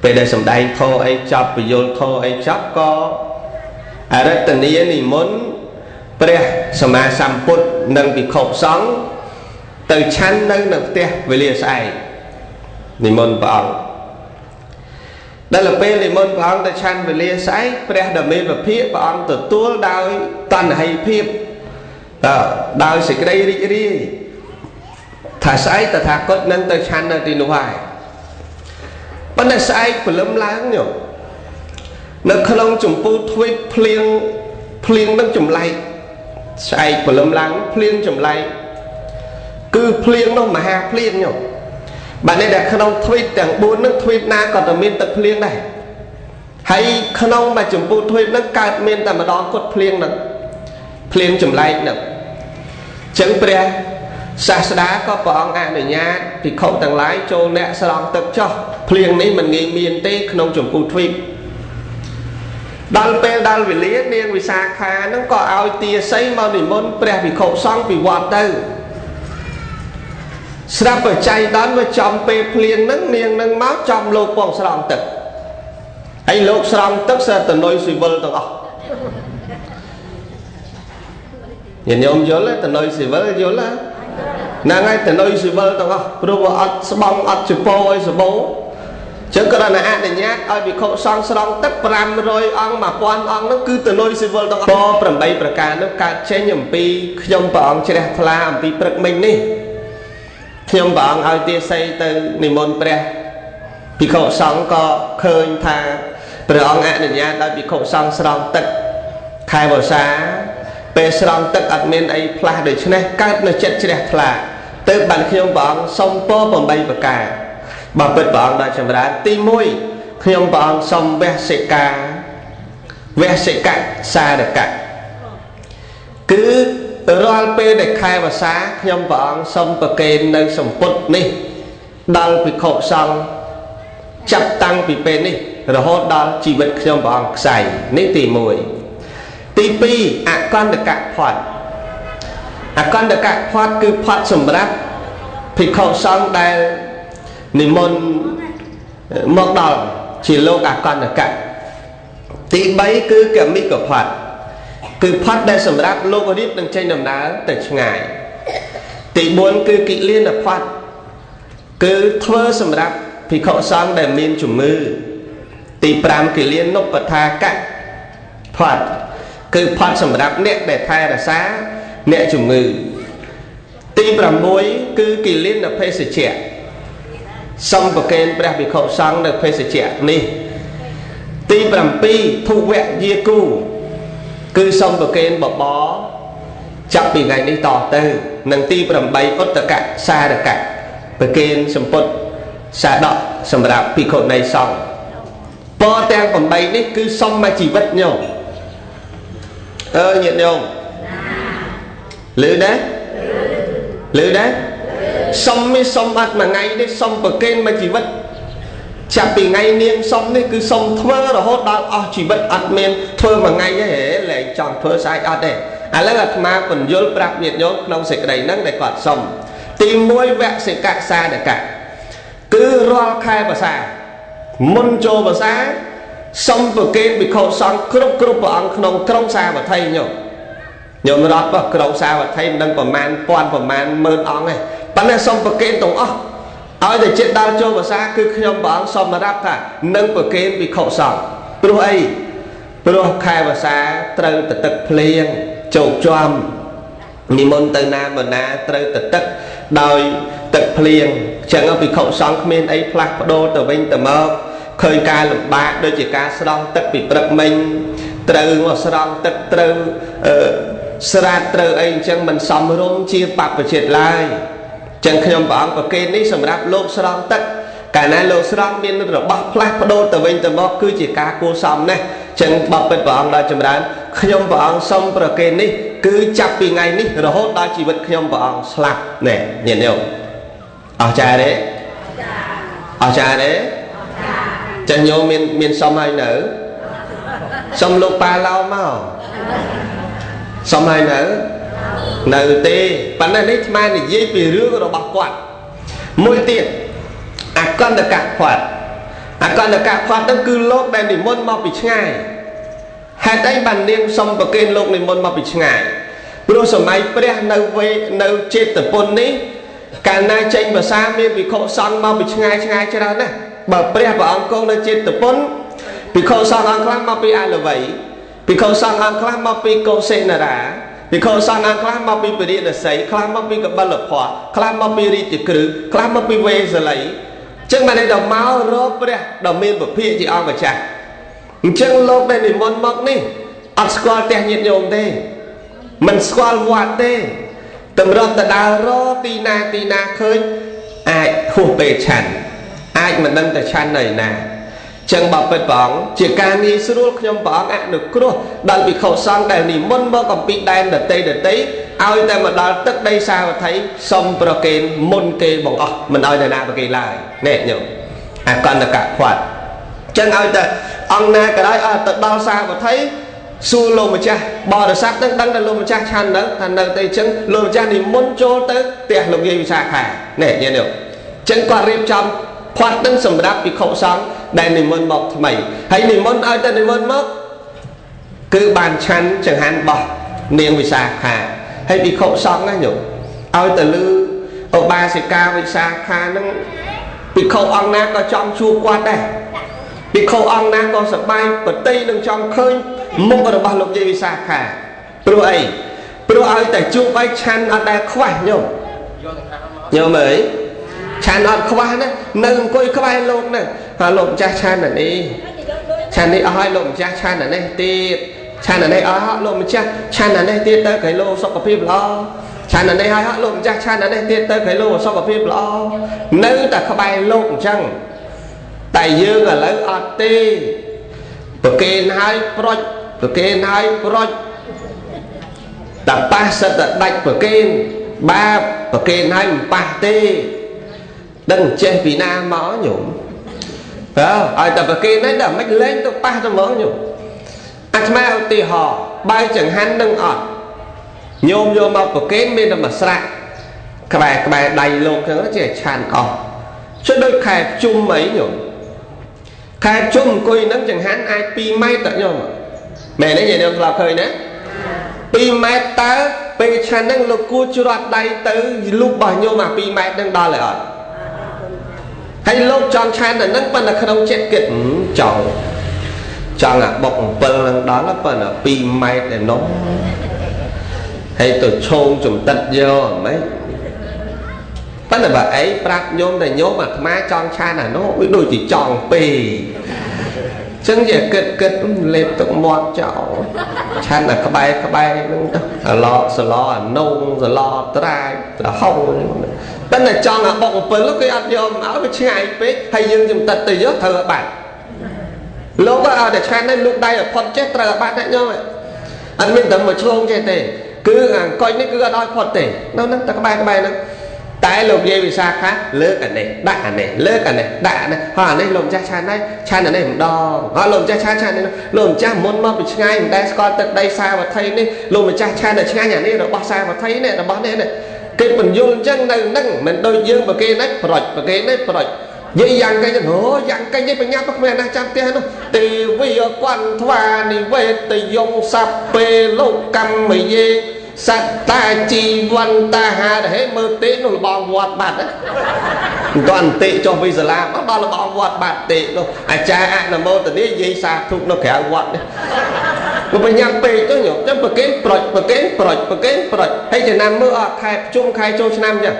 ពេលដែលសម្ដែងធម៌អីចប់បញ្យលធម៌អីចប់ក៏អរិតនីនិមន្តព្រះសម្មាសម្ពុទ្ធនិងភិក្ខុសង្ឃទៅឆាន់នៅនៅផ្ទះវេលាស្អែកនិមន្តព្រះអង្គដល់ពេលនិមន្តព្រះអង្គទៅឆាន់វេលាស្អែកព្រះដ៏មានវិភាកព្រះអង្គទទួលដោយតណ្ហីភាពដោយសេចក្តីរីករាយថាស្អែកតថាគតនឹងទៅឆាន់នៅទីនោះហើយប៉ុន្តែស្អែកព្រលឹមឡើងញោមនៅក្នុងចម្ពូទ្វីបភ្លៀងភ្លៀងនឹងចម្លែកស្អែកព្រលឹមឡើងភ្លៀងចម្លែកគឺភ្លៀងនោះមហាភ្លៀងញោមបាទនេះដែលក្នុងទ្វីបទាំង4នឹងទ្វីបណាក៏តែមានទឹកភ្លៀងដែរហើយក្នុងមួយចម្ពូទ្វីបនឹងកើតមានតែម្ដងគត់ភ្លៀងនឹងភ្លៀងចម្លែកនឹងចឹងព្រះសាស្តាក៏ព្រះអង្គអនុញ្ញាតភិក្ខុទាំងឡាយចូលអ្នកស្រង់ទឹកចុះភ្លៀងនេះមិនងាយមានទេក្នុងចម្ពូទ្វីបដល់ពេលដល់វេលានាងវិសាខានឹងក៏ឲ្យទាសីមកនិមន្តព្រះភិក្ខុសង្ឃពីវត្តទៅស្រាប់បច្ច័យដល់វាចំពេលភ្លៀងនឹងនាងនឹងមកចំលោកពងស្រង់ទឹកហើយលោកស្រង់ទឹកស្រាប់តនុយស៊ីវិលទាំងអស់ញាតិញោមយល់ទេតនុយស៊ីវិលយល់ហ្នឹងហើយតនុយស៊ីវិលទាំងអស់ព្រោះវាអត់ស្បង់អត់ជពោអីសបោចឹងក៏ដល់អនុញ្ញាតឲ្យភិក្ខុសង្ឃស្រង់ទឹក500អង្គ1000អង្គនោះគឺតនុយស៊ីវិលទាំងអស់8ប្រការនោះកើតចេញអំពីខ្ញុំព្រះអង្គជ្រះថ្លាអំពីព្រឹកមិញនេះខ្ញុំព្រះអង្គឲ្យទាសីទៅនិមន្តព្រះភិក្ខុសង្ឃក៏ឃើញថាព្រះអង្គអនុញ្ញាតឲ្យភិក្ខុសង្ឃស្រង់ទឹកខែវស្សាពេលស្រង់ទឹកអត់មានអីផ្លាស់ដូច្នេះកើតនៅចិត្តជ្រះថ្លាទើបបានខ្ញុំព្រះអង្គសុំពរ8ប្រការបើពិតព្រះអង្គដល់ចម្រើនទី1ខ្ញុំព្រះអង្គសុំវសិកាវសិកៈសារកៈគឺរាល់ពេលដែលខែវស្សាខ្ញុំព្រះអង្គសុំប្រគេននៅសម្ពុតនេះដល់ភិក្ខុសង្ឃចាប់តាំងពីពេលនេះរហូតដល់ជីវិតខ្ញុំព្រះអង្គខ្សែនេះទី1ទី2អកន្តកផាត់អកន្តកផាត់គឺផាត់សម្រាប់ភិក្ខុសង្ឃដែលនិមន្តមកដល់ជាលោកអកន្តកៈទី3គឺកមិកផាត់គឺផាត់ដែលសម្រាប់លោករៀបនឹងចេញដំណើរទៅឆ្ងាយទី4គឺកិលានផាត់គឺធ្វើសម្រាប់ភិក្ខុសង្ឃដែលមានជំងឺទី5កិលានុបដ្ឋាកៈផាត់គឺផាត់សម្រាប់អ្នកដែលថែរក្សាអ្នកជំងឺទី6គឺកិលានភេសជ្ជៈសំប្រគេនព្រះភិក្ខុសង្ឃនៅភេសជ្ជៈនេះទី7ធុវយាគូគឺសំប្រគេនបបរចាប់ពីថ្ងៃនេះតទៅនិងទី8ឧត្តកៈសារកៈប្រគេនសម្ពុតសាដកសម្រាប់ភិក្ខុនីសង្ឃពរទាំង8នេះគឺសុំមកជីវិតញោមអើញាតិញោមលឺដែរលឺដែរសុំនេះសុំអត់មួយថ្ងៃនេះសុំប្រគេនមកជីវិតចាប់ពីថ្ងៃនាងសុំនេះគឺសុំធ្វើរហូតដល់អស់ជីវិតអត់មានធ្វើមួយថ្ងៃទេលែងចង់ធ្វើស្អែកអត់ទេឥឡូវអាត្មាពន្យល់ប្រាប់ញាតិញោមក្នុងសេចក្តីហ្នឹងដែលគាត់សុំទី1វសិកសាដកៈគឺរាល់ខែវស្សាមុនចូលវស្សាសុំប្រគេនភិក្ខុសង្ឃគ្រប់ព្រះអង្គក្នុងក្រុងសាវត្ថីញោមញោមរត់បោះក្រុងសាវត្ថីមិនដឹងប្រមាណពាន់ប្រមាណម៉ឺនអង្គទេប៉ុន្តែសុំប្រគេនទាំងអស់ឲ្យតែចិត្តដល់ចូលវស្សាគឺខ្ញុំព្រះអង្គសុំរាប់ថានឹងប្រគេនភិក្ខុសង្ឃព្រោះអីព្រោះខែវស្សាត្រូវទៅទឹកភ្លៀងជោគជាំនិមន្តទៅណាមកណាត្រូវទៅទឹកដោយទឹកភ្លៀងចឹងភិក្ខុសង្ឃគ្មានអីផ្លាស់ប្ដូរទៅវិញទៅមកឃើញការលំបាកដូចជាការស្រង់ទឹកពីព្រឹកមិញត្រូវមកស្រង់ទឹកត្រូវស្រាតត្រូវអីអញ្ចឹងមិនសមរម្យជាបព្វជិតឡើយចឹងខ្ញុំព្រះអង្គប្រគេននេះសម្រាប់លោកស្រង់ទឹកកាលណាលោកស្រង់មានរបស់ផ្លាស់ប្ដូរទៅវិញទៅមកគឺជាការគួរសមណាស់ចឹងបបិទ្ធព្រះអង្គដល់ចម្រើន ខ្ញុំព្រះអង្គសុំប្រគេននេះគឺចាប់ពីថ្ងៃនេះរហូតដល់ជីវិតខ្ញុំព្រះអង្គស្លាប់ណែញាតិញោមអស្ចារ្យទេអស្ចារ្យទេចាញោមមានសុំហើយនៅសុំលោកប៉ាឡោមកសុំហើយនៅទេប៉ុន្តែនេះស្មាននិយាយពីរឿងរបស់គាត់មួយទៀតអកន្តកភ័តអកន្តកភ័តហ្នឹងគឺលោកដែលនិមន្តមកពីឆ្ងាយហេតុអីបាននាងសុំប្រគេនលោកនិមន្តមកពីឆ្ងាយព្រោះសម័យព្រះនៅវេនៅចេតពុននេះកាលណាចេញភាសាមានភិក្ខុសង្ឃមកពីឆ្ងាយឆ្ងាយច្រើនណាស់បើព្រះព្រះអង្គគង់នៅចេតពុនភិក្ខុសង្ឃអង្គខ្លះមកពីអលវ័យភិក្ខុសង្ឃអង្គខ្លះមកពីកុសិនរាភិក្ខុសង្ឃអង្គខ្លះមកពីពរិណសីខ្លះមកពីកបិលភ័ព្វខ្លះមកពីរាជគ្រឹះខ្លះមកពីវេសលីចឹងបានន័យដល់មករកព្រះដ៏មានពភាជាអង្គម្ចាស់អញ្ចឹងលោកដែលនិមន្តមកនេះអត់ស្គាល់ផ្ទះញាតិញោមទេមិនស្គាល់វត្តទេតម្រាប់ទៅដើររកទីណាទីណាឃើញអាចហួសពេលឆាន់អាចមិនដឹងទៅឆាន់នៅណាចឹងបើពិតព្រះអង្គជាការងាយស្រួលខ្ញុំព្រះអង្គអនុគ្រោះដល់ភិក្ខុសង្ឃដែលនិមន្តមកអំពីដែនដតីដតីឲ្យតែមកដល់ទឹកដីសាវត្ថីសុំប្រគេនមុនគេបង្អស់មិនឲ្យនរណាប្រគេនឡើយនេះញោមអកន្តកភ័តចឹងឲ្យតែអង្គណាក៏ដោយឲ្យទៅដល់សាវត្ថីសួរលោកម្ចាស់បរិស័ទនឹងដឹងតែលោកម្ចាស់ឆាន់នៅថានៅទេចឹងលោកម្ចាស់និមន្តចូលទៅផ្ទះលោកយាយវិសាខានេះញោមចឹងគាត់រៀបចំភ័តនឹងសម្រាប់ភិក្ខុសង្ឃដែលនិមន្តមកថ្មីហើយនិមន្តឲ្យតែនិមន្តមកគឺបានឆាន់ចង្ហាន់បោះនាងវិសាខាហើយភិក្ខុសង្ឃណាញោមឲ្យទៅលឺឧបាសិកាវិសាខានឹងភិក្ខុអង្គណាក៏ចង់ជួបគាត់ដែរភិក្ខុអង្គណាក៏សប្បាយប្រតិនឹងចង់ឃើញមុខរបស់លោកយាយវិសាខាព្រោះអីព្រោះឲ្យតែជួបឲ្យឆាន់អត់ដែលខ្វះញោមញោមអើយឆាន់អត់ខ្វះណានៅអង្គុយក្បែរលោកហ្នឹងហើយលោកម្ចាស់ឆាន់អានេះឆាន់នេះអស់ហើយលោកម្ចាស់ឆាន់អានេះទៀតឆាន់អានេះអស់ហើយលោកម្ចាស់ឆាន់អានេះទៀតទៅក្រែងលោសុខភាពល្អឆាន់អានេះហើយលោកម្ចាស់ឆាន់អានេះទៀតទៅក្រែងលោសុខភាពល្អនៅតែក្បែរលោកអញ្ចឹងតែយើងឥឡូវអត់ទេប្រគេនហើយប្រុចប្រគេនហើយប្រុចតែប៉ះសិតតែដាច់ប្រគេនបាបប្រគេនហើយមិនប៉ះទេដឹងចេះពីណាមកញោមបើឲ្យតែប្រគេនហ្នឹងដល់មិនលេងទៅប៉ះទៅហ្មងញោមអាត្មាឧទាហរណ៍បើចង្ហាន់នឹងអត់ញោមយកមកប្រគេនមានតែមួយស្រាក់ក្បែរក្បែរដៃលោកចឹងចេះឆាន់អស់ចុះដូចខែជុំអីញោមខែជុំអង្គុយហ្នឹងចង្ហាន់អាច2ម៉ែត្រតញោមមែនទេញោមធ្លាប់ឃើញណា2ម៉ែត្រតើពេលឆាន់ហ្នឹងលោកគួរច្រត់ដៃទៅលូករបស់ញោមអា2ម៉ែត្រហ្នឹងដល់ហើយអត់ហើយលោកចង់ឆានតែនឹងប៉ុន្តែក្នុងចិត្តគិតចង់អាបុក7នឹងដល់ប៉ុន្តែ2ម៉ែត្រឯនោះហើយទៅឈោងចំតិតយកហ្មងប៉ុន្តែបើអីប្រាប់ញោមតែញោមអាត្មាចង់ឆានអានោះវាដូចជាចង់ពេកចឹងជាគិតគិតលេបទឹកមាត់ចោលឆានអាក្បែរក្បែរហ្នឹងទៅអាឡសឡអានងសឡត្រាយត្រហុងប៉ុន្តែចង់អាបុក7គេអត់យកមកឲ្យវាឆ្ងាយពេកហើយយើងចំតិតទៅយកត្រូវឲ្យបាត់លោកឲ្យតែឆាននេះលូកដៃឲ្យផុតចេះត្រូវឲ្យបាត់ណាញោមអត់មានតែមកឆ្លងចេះទេគឺអាអង្គុយនេះគឺអត់ឲ្យផុតទេនៅហ្នឹងតែក្បែរក្បែរហ្នឹងតែលោកយាយវិសាខាលើកអានេះដាក់អានេះលើកអានេះដាក់អានេះហើយអានេះលោកម្ចាស់ឆានហើយឆានអានេះម្ដងហើយលោកម្ចាស់ឆានឆាននេះលោកម្ចាស់មុនមកពីឆ្ងាយមិនដែលស្គាល់ទឹកដីសាវត្ថីនេះលោកម្ចាស់ឆានតែឆ្ងាញ់អានេះរបស់សាវត្ថីនេះរបស់នេះនេះគេបញ្យល់អញ្ចឹងនៅហ្នឹងមិនដូចយើងប្រគេនេះប្រុចប្រគេនេះប្រុចយាយយ៉ាងកេញអូយ៉ាងកេញនេះបញ្ញាប់គ្មានណាចាំផ្ទះនោះទេវីគន្ធថ្វានិវេតយងសัพពេលោកកម្មយេសត្តាជីវន្តាហារហេមើលទេនោះលបងវត្តបាត់ណាមិនទាន់ទេចុះវិសាលាមកដល់លបងវត្តបាត់ទេនោះអាចារ្យអនុមោទនាយាយសាធុនៅក្រៅវត្តនេះក៏បញ្ញាពេកទៅញោមចាំប្រគេនប្រុចប្រគេនប្រុចប្រគេនប្រុចហើយចំណាំមើលអត់ខែជុំខែចូលឆ្នាំចឹង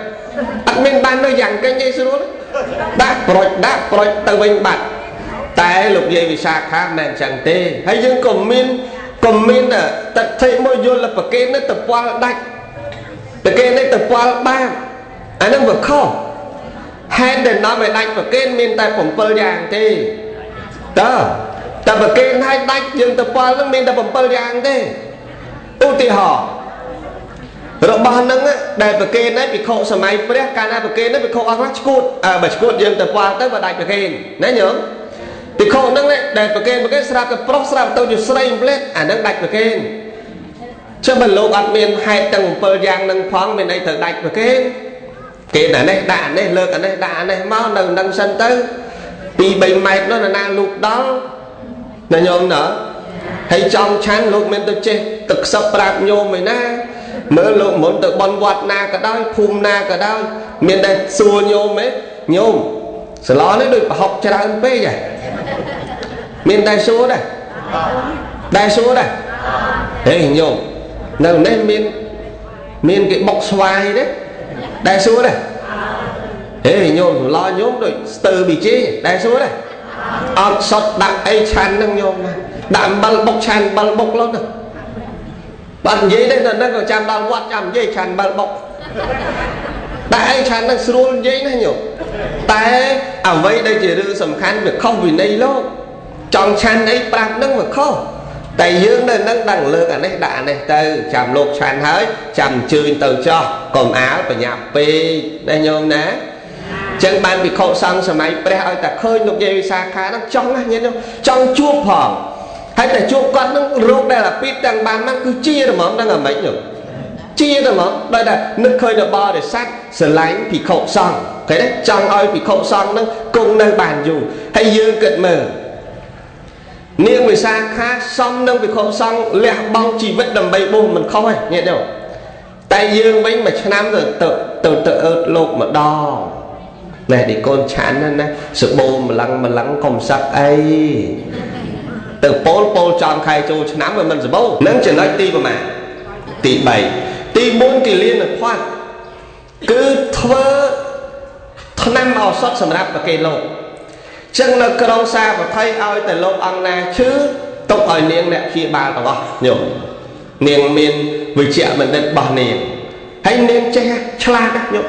អត់មានបាននៅយ៉ាងកេញអីស្រួលដាក់ប្រុចដាក់ប្រុចទៅវិញបាត់តែលោកយាយវិសាខាមិនចឹងទេហើយយើងក៏មានតថិមួយយល់ប្រគេននេះទៅពាល់ដាច់ប្រគេននេះទៅពាល់បាបអានឹងវាខុសហេតុដែលនាំឲ្យដាច់ប្រគេនមានតែ7យ៉ាងទេតើ តែប្រគេនឲ្យដាច់យើងទៅពលហ្នឹងមានតែ7យ៉ាងទេឧទាហរណ៍របស់ហ្នឹងដែលប្រគេននេះភិក្ខុសម័យព្រះកាលណាប្រគេននេះភិក្ខុអស់ខ្លះឈួតបើឈួតយើងទៅពលទៅបើដាច់ប្រគេនណាញោមភិក្ខុហ្នឹងដែលប្រគេនស្រាប់តែប្រុសស្រាប់ទៅជាស្រីម្លេះអាហ្នឹងដាច់ប្រគេនចុះបើលោកអត់មានហេតុទាំង7យ៉ាងហ្នឹងផងមានអីត្រូវដាច់ប្រគេនគេអានេះដាក់អានេះលើកអានេះដាក់អានេះមកនៅនឹងសិនទៅ2 3ម៉ែត្រនោះណាលូកដល់ណាញោមណាហើយចង់ឆាន់លោកមានទៅចេះទឹកខ្សឹបប្រាប់ញោមឯណាមើលលោកមុនទៅបន់វត្តណាក៏ដោយភូមិណាក៏ដោយមានតែសួរញោមឯងញោមសឡនេះដូចប្រហុកច្រើនពេកហ៎មានតែសួរដែរដែរសួរដែរហេញោមនៅនេះមានគេបុកស្វាយទេដែរសួរដែរហេញោមសឡញោមដូចស្ទើប៊ីជេដែរសួរដែរអត់សុតដាក់អីឆាន់ហ្នឹងញោមដាក់អំបិលបុកឆាន់អំបិលបុកលុតបាទនិយាយទេនៅហ្នឹងក៏ចាំដល់វត្តចាំនិយាយឆាន់អំបិលបុកដាក់អីឆាន់ហ្នឹងស្រួលនិយាយណាស់ញោមតែអ្វីដែលជារឿងសំខាន់វាខុសវិន័យលោកចង់ឆាន់អីប្រាប់ហ្នឹងវាខុសតែយើងនៅហ្នឹងដឹងលើកអានេះដាក់អានេះទៅចាំលោកឆាន់ហើយចាំអញ្ជើញទៅចោះកុំអាលបញ្ញាពេកណាញោមណាចឹងបានភិក្ខុសង្ឃសម័យព្រះឲ្យតែឃើញលោកយាយវិសាខាហ្នឹងចង់ណាស់ញាតិញោមចង់ជួបផងហើយតែជួបគាត់ហ្នឹងរោគដែលអាពីទាំងបានហ្នឹងគឺជាហ្មងហ្នឹងអាម៉េចញោមជាហ្មងដោយតែនឹកឃើញបរិស័ទស្រឡាញ់ភិក្ខុសង្ឃឃើញទេចង់ឲ្យភិក្ខុសង្ឃហ្នឹងគង់នៅបានយូរហើយយើងគិតមើលនាងវិសាខាសំនឹងភិក្ខុសង្ឃលះបង់ជីវិតដើម្បីបួសមិនខុសទេញាតិញោមតែយើងវិញមួយឆ្នាំទៅទៅទៅអើតលោកម្ដងណែឌីកូនឆាន់ណាសបោម្លឹងម្លឹងកុំសឹកអីទៅពោលចំខែចូលឆ្នាំវាមិនសបោនឹងចំណុចទីប្រមាណទី3ទី4គិលានផាត់គឺធ្វើថ្នាំឱសថសម្រាប់ប្រគេនលោកចឹងនៅក្រុងសាវត្ថីឲ្យតែលោកអង្គណាឈឺទុកឲ្យនាងអ្នកព្យាបាលទាំងអស់ញោមនាងមានវិជ្ជបណ្ឌិតរបស់នាងហើយនាងចេះឆ្លាតណាស់ញោម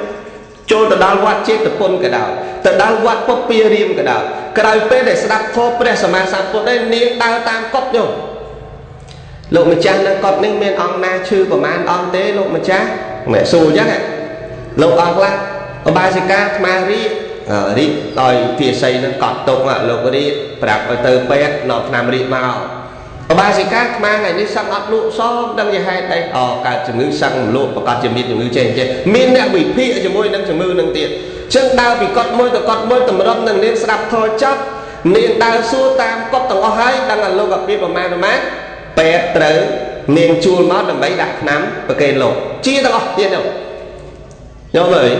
ចូលទៅដល់វត្តចេតពុនក៏ដោយទៅដល់វត្តពុព្វារាមក៏ដោយក្រោយពេលដែលស្ដាប់ធម៌ព្រះសម្មាសម្ពុទ្ធឯងនាងដើរតាមកុដញោមលោកម្ចាស់នៅកុដនេះមានអង្គណាឈឺប្រមាណអង្គទេលោកម្ចាស់អ្នកសួរអញ្ចឹងលោកអង្គខ្លះឧបាសិកាអាត្មារៀបរៀបដោយភាស័យនឹងកត់ទុកលោករៀបប្រាប់ឲ្យទៅពេទ្យនាំថ្នាំរៀបមកឧបាសិកាអាត្មាថ្ងៃនេះសឹងអត់លក់សមដឹងជាហេតុអីអូកើតជំងឺសឹងលក់ប្រកាសជាមានជំងឺចេះចេះមានអ្នកវិភាគជាមួយនឹងជំងឺនឹងទៀតចឹងដើរពីកត់មួយទៅកត់មួយតម្រុំនឹងនាងស្ដាប់ធម៌ចប់នាងដើរសួរតាមកត់ទាំងអស់ហើយដឹងថាលោកអាពីប្រមាណពេទ្យត្រូវនាងជួលមកដើម្បីដាក់ថ្នាំប្រគេនលោកជាទាំងអស់ទៀតញោមញោមអើយ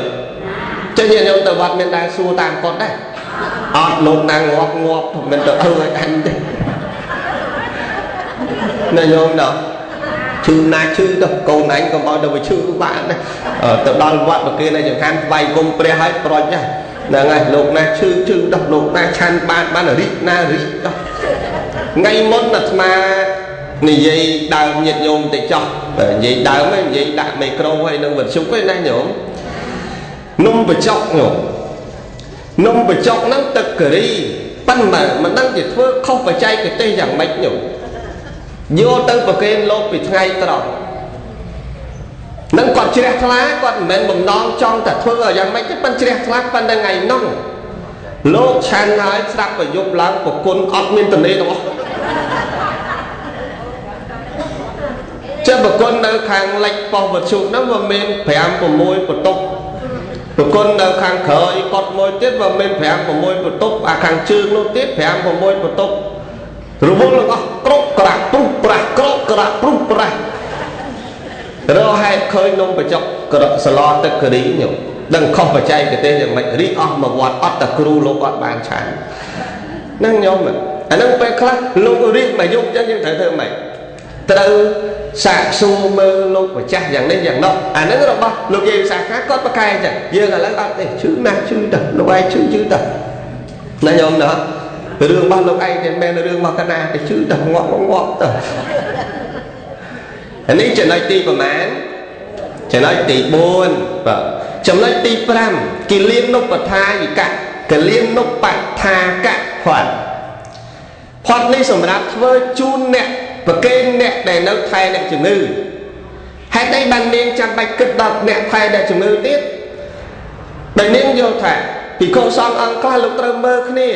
ចឹងញាតិញោមទៅវត្តមានដែរសួរតាមកត់ដែរអត់លោកណាងាប់ងាប់មិនទៅអើឲ្យអញទេណាញោមដល់ឈឺណាឈឺទៅកូនអញកុំឲ្យទៅវាឈឺបានណាទៅដល់វត្តប្រគេនឲ្យចង្ហាន់ថ្វាយគុំព្រះឲ្យប្រុចហ្នឹងហើយលោកណាឈឺឈឺដល់លោកណាឆាន់បានបានរិះណារិះដល់ថ្ងៃមុនអាត្មានិយាយដើមញាតិញោមតិចចោះនិយាយដើមនិយាយដាក់មីក្រូហើយនឹងវិទ្យុឯណាញោមនំបញ្ចុកញោមនំបញ្ចុកហ្នឹងទឹកការីប៉ុន្តែមិនដឹងជាធ្វើខុសបច្ចេកទេសយ៉ាងម៉េចញោមយកទៅប្រគេនលោកពីថ្ងៃត្រង់នឹងគាត់ជ្រះថ្លាគាត់មិនមែនបំណងចង់តែធ្វើឲ្យយ៉ាងម៉េចទេប៉ុន្តែជ្រះថ្លាប៉ុន្តែថ្ងៃនោះលោកឆាន់ហើយស្រាប់ប្រយុទ្ធឡើងប្រគុណអត់មានតនេទាំងអស់ចេះប្រគុណនៅខាងលិចប៉ុស្តិ៍វិទ្យុហ្នឹងវាមាន5 6បន្ទប់ប្រគុណនៅខាងក្រោយកត់មួយទៀតវាមាន5 6បន្ទប់អាខាងជើងនោះទៀត5 6បន្ទប់រវល់ទាំងអស់គ្រប់ក្រាស់ព្រុសប្រាស់គ្រប់ក្រាស់ព្រុសប្រាស់រកហេតុឃើញនំបញ្ចុកសឡទឹកការីញោមដឹងខុសបច្ចេកទេសយ៉ាងម៉េចរីអស់មួយវត្តអត់តែគ្រូលោកអត់បានឆានហ្នឹងញោមអាហ្នឹងពេលខ្លះលោករៀបមកយប់ចឹងយើងត្រូវធ្វើម៉េចត្រូវសាកសួរមើលលោកម្ចាស់យ៉ាងនេះយ៉ាងនោះអាហ្នឹងរបស់លោកយាយវិសាខាគាត់ប្រកែចឹងយើងឥឡូវអត់ទេឈឺណាស់ឈឺទៅលោកឯងឈឺឈឺទៅណាញោមណារឿងរបស់លោកឯងទេមិនមែនរឿងរបស់កណាទេឈឺទៅងាប់ងាប់ទៅអានេះចំណុចទីប្រមាណចំណុចទី4បាទចំណុចទី5គិលានុបដ្ឋាយិកៈគិលានុបដ្ឋាកៈផាត់ ផុតនេះសម្រាប់ធ្វើជូនអ្នកប្រគេនអ្នកដែលនៅថែអ្នកជំងឺហេតុអីបាននាងចាំបាច់គិតដល់អ្នកថែអ្នកជំងឺទៀតដែលនាងយល់ថាភិក្ខុសង្ឃអង្គខ្លះលោកត្រូវមើលគ្នា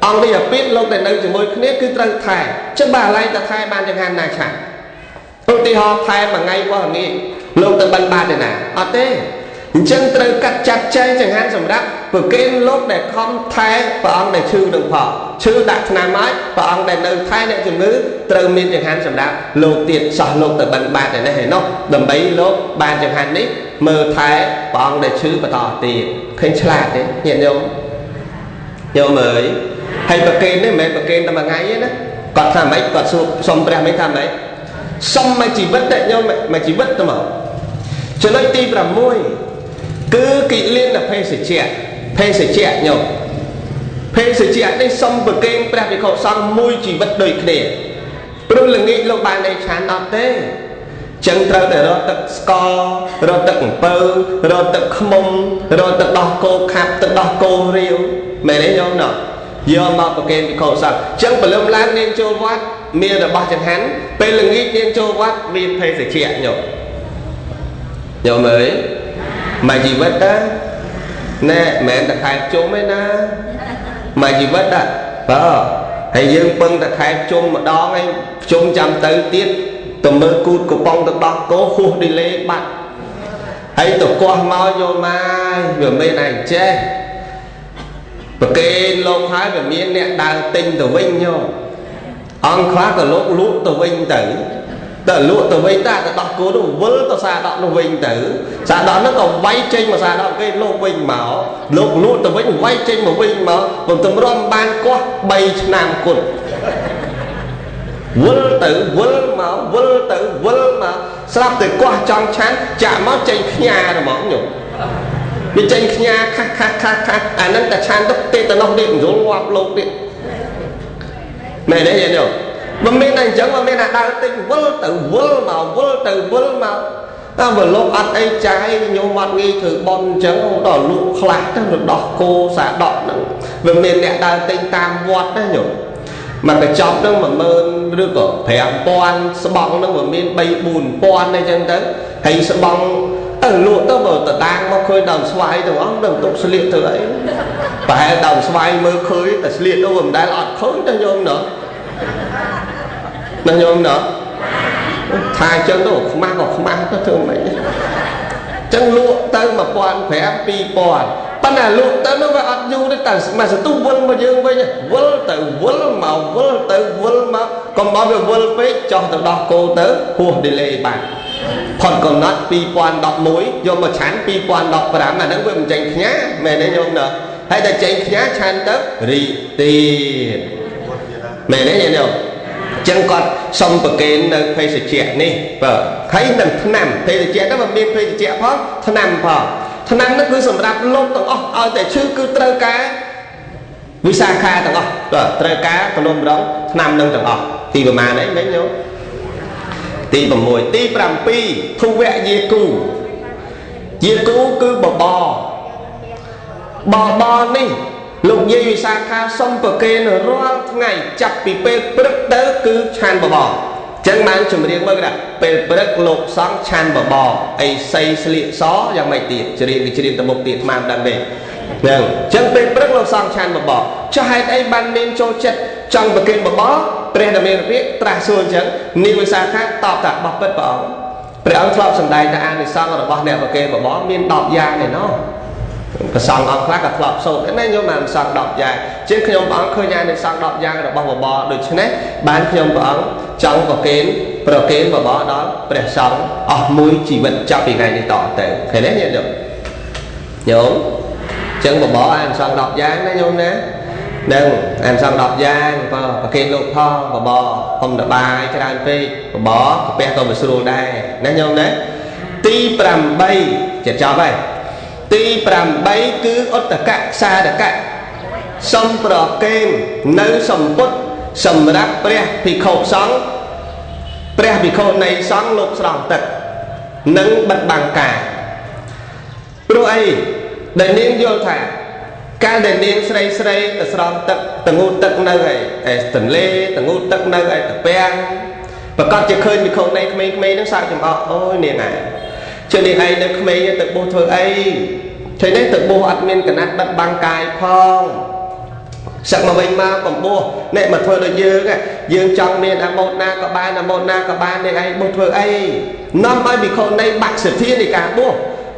អង្គនេះអាពាធលោកដែលនៅជាមួយគ្នាគឺត្រូវថែចឹងបើអាឡែងតែថែបានចង្ហាន់ណាឆាឧទាហរណ៍ថែមួយថ្ងៃរបស់ងាយលោកទៅបិណ្ឌបាតឯណាអត់ទេអញ្ចឹងត្រូវកាត់ចាត់ចែងចង្ហាន់សម្រាប់ប្រគេនលោកដែលខំថែព្រះអង្គដែលឈឺនឹងផងឈឺដាក់ថ្នាំហើយព្រះអង្គដែលនៅថែអ្នកជំងឺត្រូវមានចង្ហាន់សម្រាប់លោកទៀតសោះលោកទៅបិណ្ឌបាតឯនេះឯនោះដើម្បីលោកបានចង្ហាន់នេះមើលថែព្រះអង្គដែលឈឺបន្តទៀតឃើញឆ្លាតទេញាតិញោមញោមអើយហើយប្រគេននេះមិនមែនប្រគេនតែមួយថ្ងៃទេណាគាត់ថាម៉េចគាត់សួរសុំព្រះម៉េចថាម៉េចសុំមួយជីវិតទេញោមមួយជីវិតទៅមកចំណុចទី6គឺកិលានភេសជ្ជៈភេសជ្ជៈញោមភេសជ្ជៈនេះសុំប្រគេនព្រះភិក្ខុសង្ឃមួយជីវិតដូចគ្នាព្រោះល្ងាចលោកបានអីឆានអត់ទេចឹងត្រូវតែរកទឹកស្កររកទឹកអំពៅរកទឹកខ្មុំរកទឹកដោះគោខាប់ទឹកដោះគោរាវមែនទេញោមណោះយកមកប្រគេនភិក្ខុសង្ឃចឹងព្រលឹមឡើងនាងចូលវត្តមានរបស់ចង្ហាន់ពេលល្ងាចនាងចូលវត្តមានភេសជ្ជៈញោមញោមអើយមួយជីវិតណាណែមិនមែនតែខែជុំទេណាមួយជីវិតណាបាទហើយយើងពឹងតែខែជុំម្ដងហើយជុំចាំទៅទៀតទៅមើលគូតកំប៉ុងទឹកដោះគោហួសឌីឡេបាត់ហើយទៅកោះមកយកមកវាមានឯងចេះប្រគេនលោកហើយវាមានអ្នកដើរទិញទៅវិញញោមអង្គខ្លះក៏លោកលក់ទៅវិញទៅតែលក់ទៅវិញតែទៅដោះគោនោះវិលទៅសាដកនោះវិញទៅសាដកនោះក៏វាយចេញមកសាដកគេលោកវិញមកលោកលក់ទៅវិញវាយចេញមកវិញមកពុំទម្រាំបានកោះ3ឆ្នាំគុណវិលទៅវិលមកវិលទៅវិលមកស្រាប់តែកោះចង់ឆាន់ចាក់មកចេញខ្ញាហ្មងញោមវាចេញខ្ញាខាស់ខាស់ខាស់ខាស់អាហ្នឹងតែឆាន់ទៅទេទៅនោះទៀតយល់ងាប់លោកទៀតមែនទេញោមមិនមានតែអញ្ចឹងមិនមានតែដើរទិញវិលទៅវិលមកវិលទៅវិលមកតែបើលោកអត់អីចាយញោមអត់ងាយធ្វើបន់អញ្ចឹងដល់លក់ខ្លះទៅដោះគោសាដកហ្នឹងវាមានអ្នកដើរទិញតាមវត្តណាញោមមកកញ្ចប់ហ្នឹង10000ឬក៏5000ស្បង់ហ្នឹងវាមាន3 4000អីចឹងទៅហើយស្បង់ទៅលក់ទៅបើតដាងមកឃើញដើមស្វាយទាំងអស់នឹងទុកស្លៀកទៅអីប្រហែលដើមស្វាយមើលឃើញតែស្លៀកទៅវាមិនដែលអត់ឃើញទេញោមណោះណាញោមណោះថាអញ្ចឹងទៅខ្មាស់ក៏ខ្មាស់ទៅធ្វើម៉េចអញ្ចឹងលក់ទៅ1500 2000ប៉ុន្តែលក់ទៅនោះវាអត់យូរទេតែមួយសន្ទុះវិលមកយើងវិញវិលទៅវិលមកវិលទៅវិលមកកុំឲ្យវាវិលពេកចោះទៅដោះគោទៅហួសឌីឡេបាត់ផុតកំណត់2011យកមកឆាន់2015អាហ្នឹងវាមិនចេញខ្ញាមែនទេញោមណោះហើយតែចេញខ្ញាឆាន់ទៅរីទៀតមែនទេញោមចឹងគាត់សុំប្រគេននៅភេសជ្ជៈនេះបើហើយនឹងថ្នាំភេសជ្ជៈហ្នឹងវាមានភេសជ្ជៈផងថ្នាំផងថ្នាំហ្នឹងគឺសម្រាប់លោកទាំងអស់ឲ្យតែឈឺគឺត្រូវការវិសាខាទាំងអស់បាទត្រូវការទំនុកម្រងថ្នាំហ្នឹងទាំងអស់ទីប្រមាណអីមិញញោមទី6ទី7ធុវៈយាគូយាគូគឺបបរបបរនេះលោកយាយវិសាខាសុំប្រគេនរាល់ថ្ងៃចាប់ពីពេលព្រឹកទៅគឺឆានបបរចឹងបានចម្រៀងមកគេថាពេលព្រឹកលោកសង្ឃឆានបបរអីសីស្លៀកសយ៉ាងម៉េចទៀតច្រៀងគេច្រៀងទៅមុខទៀតអាត្មាមិនដឹងទេហ្នឹងចឹងពេលព្រឹកលោកសង្ឃឆានបបរចុះហេតុអីបានមានចូលចិត្តចង់ប្រគេនបបរព្រះដ៏មានរាជត្រាស់សួរអញ្ចឹងនាងវិសាខាតបថាបោះពិតព្រះអង្គព្រះអង្គធ្លាប់សម្ដែងថាអានិសង្សរបស់អ្នកប្រគេនបបរមាន10យ៉ាងឯណោះព្រះសង្ឃអង្គខ្លះក៏ធ្លាប់សូត្រដែរណាញោមអានិសង្ស10យ៉ាងជាងខ្ញុំព្រះអង្គឃើញអានិសង្ស10យ៉ាងរបស់បបរដូច្នេះបានខ្ញុំព្រះអង្គចង់ប្រគេនបបរដល់ព្រះសង្ឃអស់មួយជីវិតចាប់ពីថ្ងៃនេះតទៅឃើញទេញាតិញោមញោមចឹងបបរអានិសង្ស10យ៉ាងណាញោមណានឹងអានិសង្ស10យ៉ាងបើប្រគេនលោកផងបបរហុំតបាយច្រើនពេកបបរកាពះក៏មិនស្រួលដែរណាញោមណាទី8ចិត្តចប់ហើយទី8គឺឧត្តកសារកៈសុំប្រគេននៅសម្ពុតសម្រាប់ព្រះភិក្ខុសង្ឃព្រះភិក្ខុនៃសង្ឃលោកស្រង់ទឹកនិងបិទបាំងការព្រោះអីដែលនាងយល់ថាកាលដែលនាងស្រីស្រីទៅស្រង់ទឹក តងូតទឹកនៅឯទន្លេតងូតទឹកនៅឯតពាំងប្រកាសជាឃើញភិក្ខុនីក្មេងៗហ្នឹងសើចចំអកអូយនាងឯងជឿនាងឯងនៅក្មេងទៅបួសធ្វើអីឃើញទេទៅបួសអត់មានកណាត់បិទបាំងកាយផងសឹកមកវិញមកកំបួសអ្នកមកធ្វើដូចយើងយើងចង់មានអាម៉ូតណាក៏បានអាម៉ូតណាក៏បាននាងឯងបួសធ្វើអីនាំឲ្យភិក្ខុនីបាក់សទ្ធានៃការបួស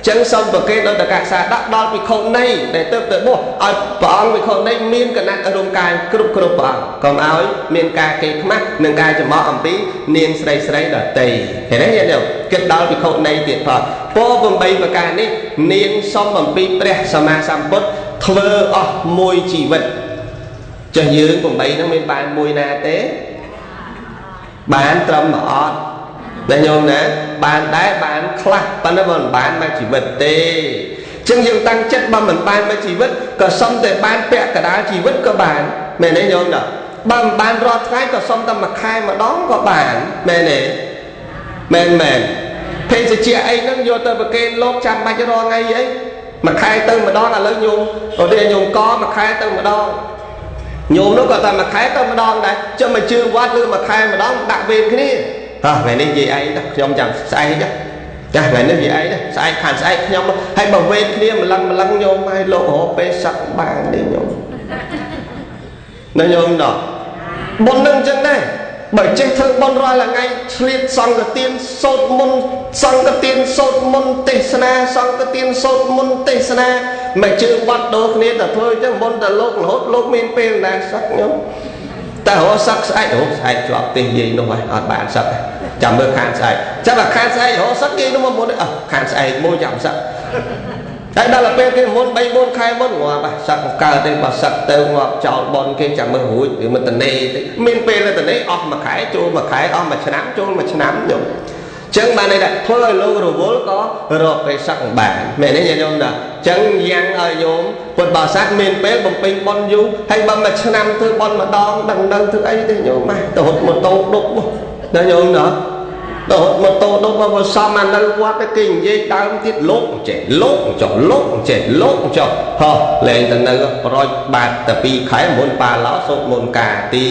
ចឹងសូមប្រគេនដល់តកសាដាក់ដល់ភិក្ខុនីដែលទៅទៅបួសឲ្យព្រះអង្គភិក្ខុនីមានកណាត់រួមកាយគ្រប់គ្រប់ព្រះអង្គកុំឲ្យមានការកេរខ្មាស់និងការចំអកអំពីនាងស្រីស្រីដតីឃើញទេញាតិញោមគិតដល់ភិក្ខុនីទៀតផងពោ8ប្រការនេះនាងសុំអំពីព្រះសម្មាសម្ពុទ្ធធ្វើអស់មួយជីវិតចេះយើង8ហ្នឹងមានបានមួយណាទេបានត្រឹមមកអត់ណាញោមណាបានដែរបានខ្លះប៉ុន្តែមិនបានមួយជីវិតទេចឹងយើងតាំងចិត្តបើមិនបានមួយជីវិតក៏សុំតែបានពាក់កណ្ដាលជីវិតក៏បានមែនទេញោមណាបើមិនបានរាល់ថ្ងៃក៏សុំតែមួយខែម្ដងក៏បានមែនទេមែនមែនភេសជ្ជៈអីហ្នឹងយកទៅប្រគេនលោកចាំបាច់រាល់ថ្ងៃអីមួយខែទៅម្ដងឥឡូវញោមឧទាហរណ៍ញោមកមួយខែទៅម្ដងញោមនោះក៏តែមួយខែទៅម្ដងដែរចាំមកជឿវត្តឬមួយខែម្ដងដាក់វេនគ្នាហ៎ថ្ងៃនេះនិយាយឯងទៅខ្ញុំចាំស្អែកចាថ្ងៃនេះនិយាយឯងទៅស្អែកខានស្អែកខ្ញុំហើយបើវេនគ្នាម្លឹងម្លឹងញោមឲ្យលោករកពេលសឹកបានទេញោមណាញោមដល់បុណ្យនឹងអញ្ចឹងដែរបើចេះធ្វើបុណ្យរាល់ថ្ងៃឆ្លៀតសង្ឃទានសូត្រមន្តសង្ឃទានសូត្រមន្តទេសនាសង្ឃទានសូត្រមន្តទេសនាមិនជឿវត្តដូរគ្នាតែធ្វើអញ្ចឹងបុណ្យតែលោករហូតលោកមានពេលណាសឹកញោមតែរកសឹកស្អែករកស្អែកជាប់ទេយាយនោះហើយអត់បានសឹកចាំមើលខានស្អែកចាំតែខានស្អែករកសឹកយាយនោះមកមុនអើខានស្អែកមួយចាំសឹកតែដល់ពេលគេមុន3 4ខែមុនងាប់សឹកកើតទេបើសឹកទៅងាប់ចោលបនគេចាំមើលរួចឬមិនតនេទេមានពេលតនេអស់មួយខែចូលមួយខែអស់មួយឆ្នាំចូលមួយឆ្នាំញោមចឹងបានន័យថាធ្វើឲ្យលោករវល់ក៏រកពេលសឹកបានមែនទេញោមណាចឹងយ៉ាងឲ្យញោមពុទ្ធបរិស័ទមានពេលបំពេញបុណ្យយូរហើយបើមួយឆ្នាំធ្វើបុណ្យម្ដងដឹងដឹងធ្វើអីទេញោមម៉េះទៅរត់ម៉ូតូដប់ណាញោមណាទៅរត់ម៉ូតូដប់មកសំអានៅវត្តគេនិយាយដើមទៀតលោកចេះលោកចុះលោកចេះលោកចុះហោះលែងទៅនៅប្រចបាតតែ2ខែមុនប៉ាឡោសូត្រមុនកាទៀ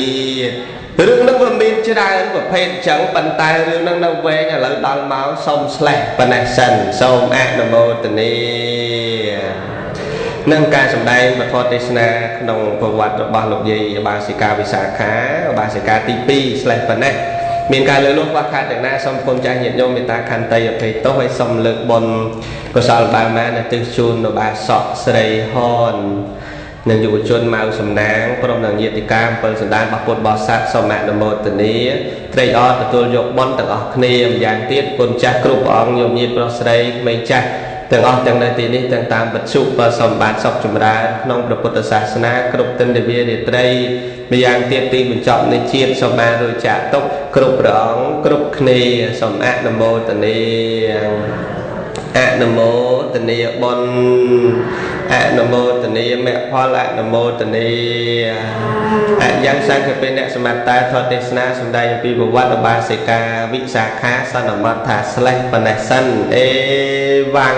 តរឿងហ្នឹងវាមានច្រើនប្រភេទចឹងប៉ុន្តែរឿងហ្នឹងនៅវែងឥឡូវដល់មកសុំស្លេះប៉ុណ្ណេះសិនសូមអនុមោទនានឹងការសម្ដែងពធទេសនាក្នុងប្រវត្តិរបស់លោកយាយឧបាសិកាវិសាខាឧបាសិកាទី2ស្លេះប៉ុណ្ណេះមានការលើកលោះខ្វះខាតទាំងណាសូមគុណចាស់ញាតិញោមមេត្តាខន្តីអភ័យទោសហើយសូមលើកបុណ្យកុសលបាមានៅទិសជូនឧបាសកស្រីហននិងយុវជនម៉ៅសំណាងព្រមនឹងញាតិកា7សន្តានរបស់ពុទ្ធបរិស័ទសូមអនុមោទនាត្រេកអរទទួលយកបុណ្យទាំងអស់គ្នាម្យ៉ាងទៀតគុណចាស់គ្រប់ព្រះអង្គញោមញាតិប្រុសស្រីក្មេងចាស់ទាំងអស់ទាំងនៅទីនេះទាំងតាមបច្ចុប្បន្នសូមបានសុខចម្រើនក្នុងព្រះពុទ្ធសាសនាគ្រប់ទិន្នវារាត្រីម្យ៉ាងទៀតទីបញ្ចប់នៃជាតិសូមបានរួចចាកទុក្ខគ្រប់ព្រះអង្គគ្រប់គ្នាសូមអនុមោទនាអនុមោទនាបុណ្យអនុមោទនាមគ្គផលអនុមោទនាអយ៉ាងសង្ឃពេលអ្នកសមត្តធម៌ទេសនាសម្ដែងអំពីប្រវត្តិឧបាសិកាវិសាខាសន្មតថាស្លេះប៉ុណ្ណេះសិនអេវ៉ាំង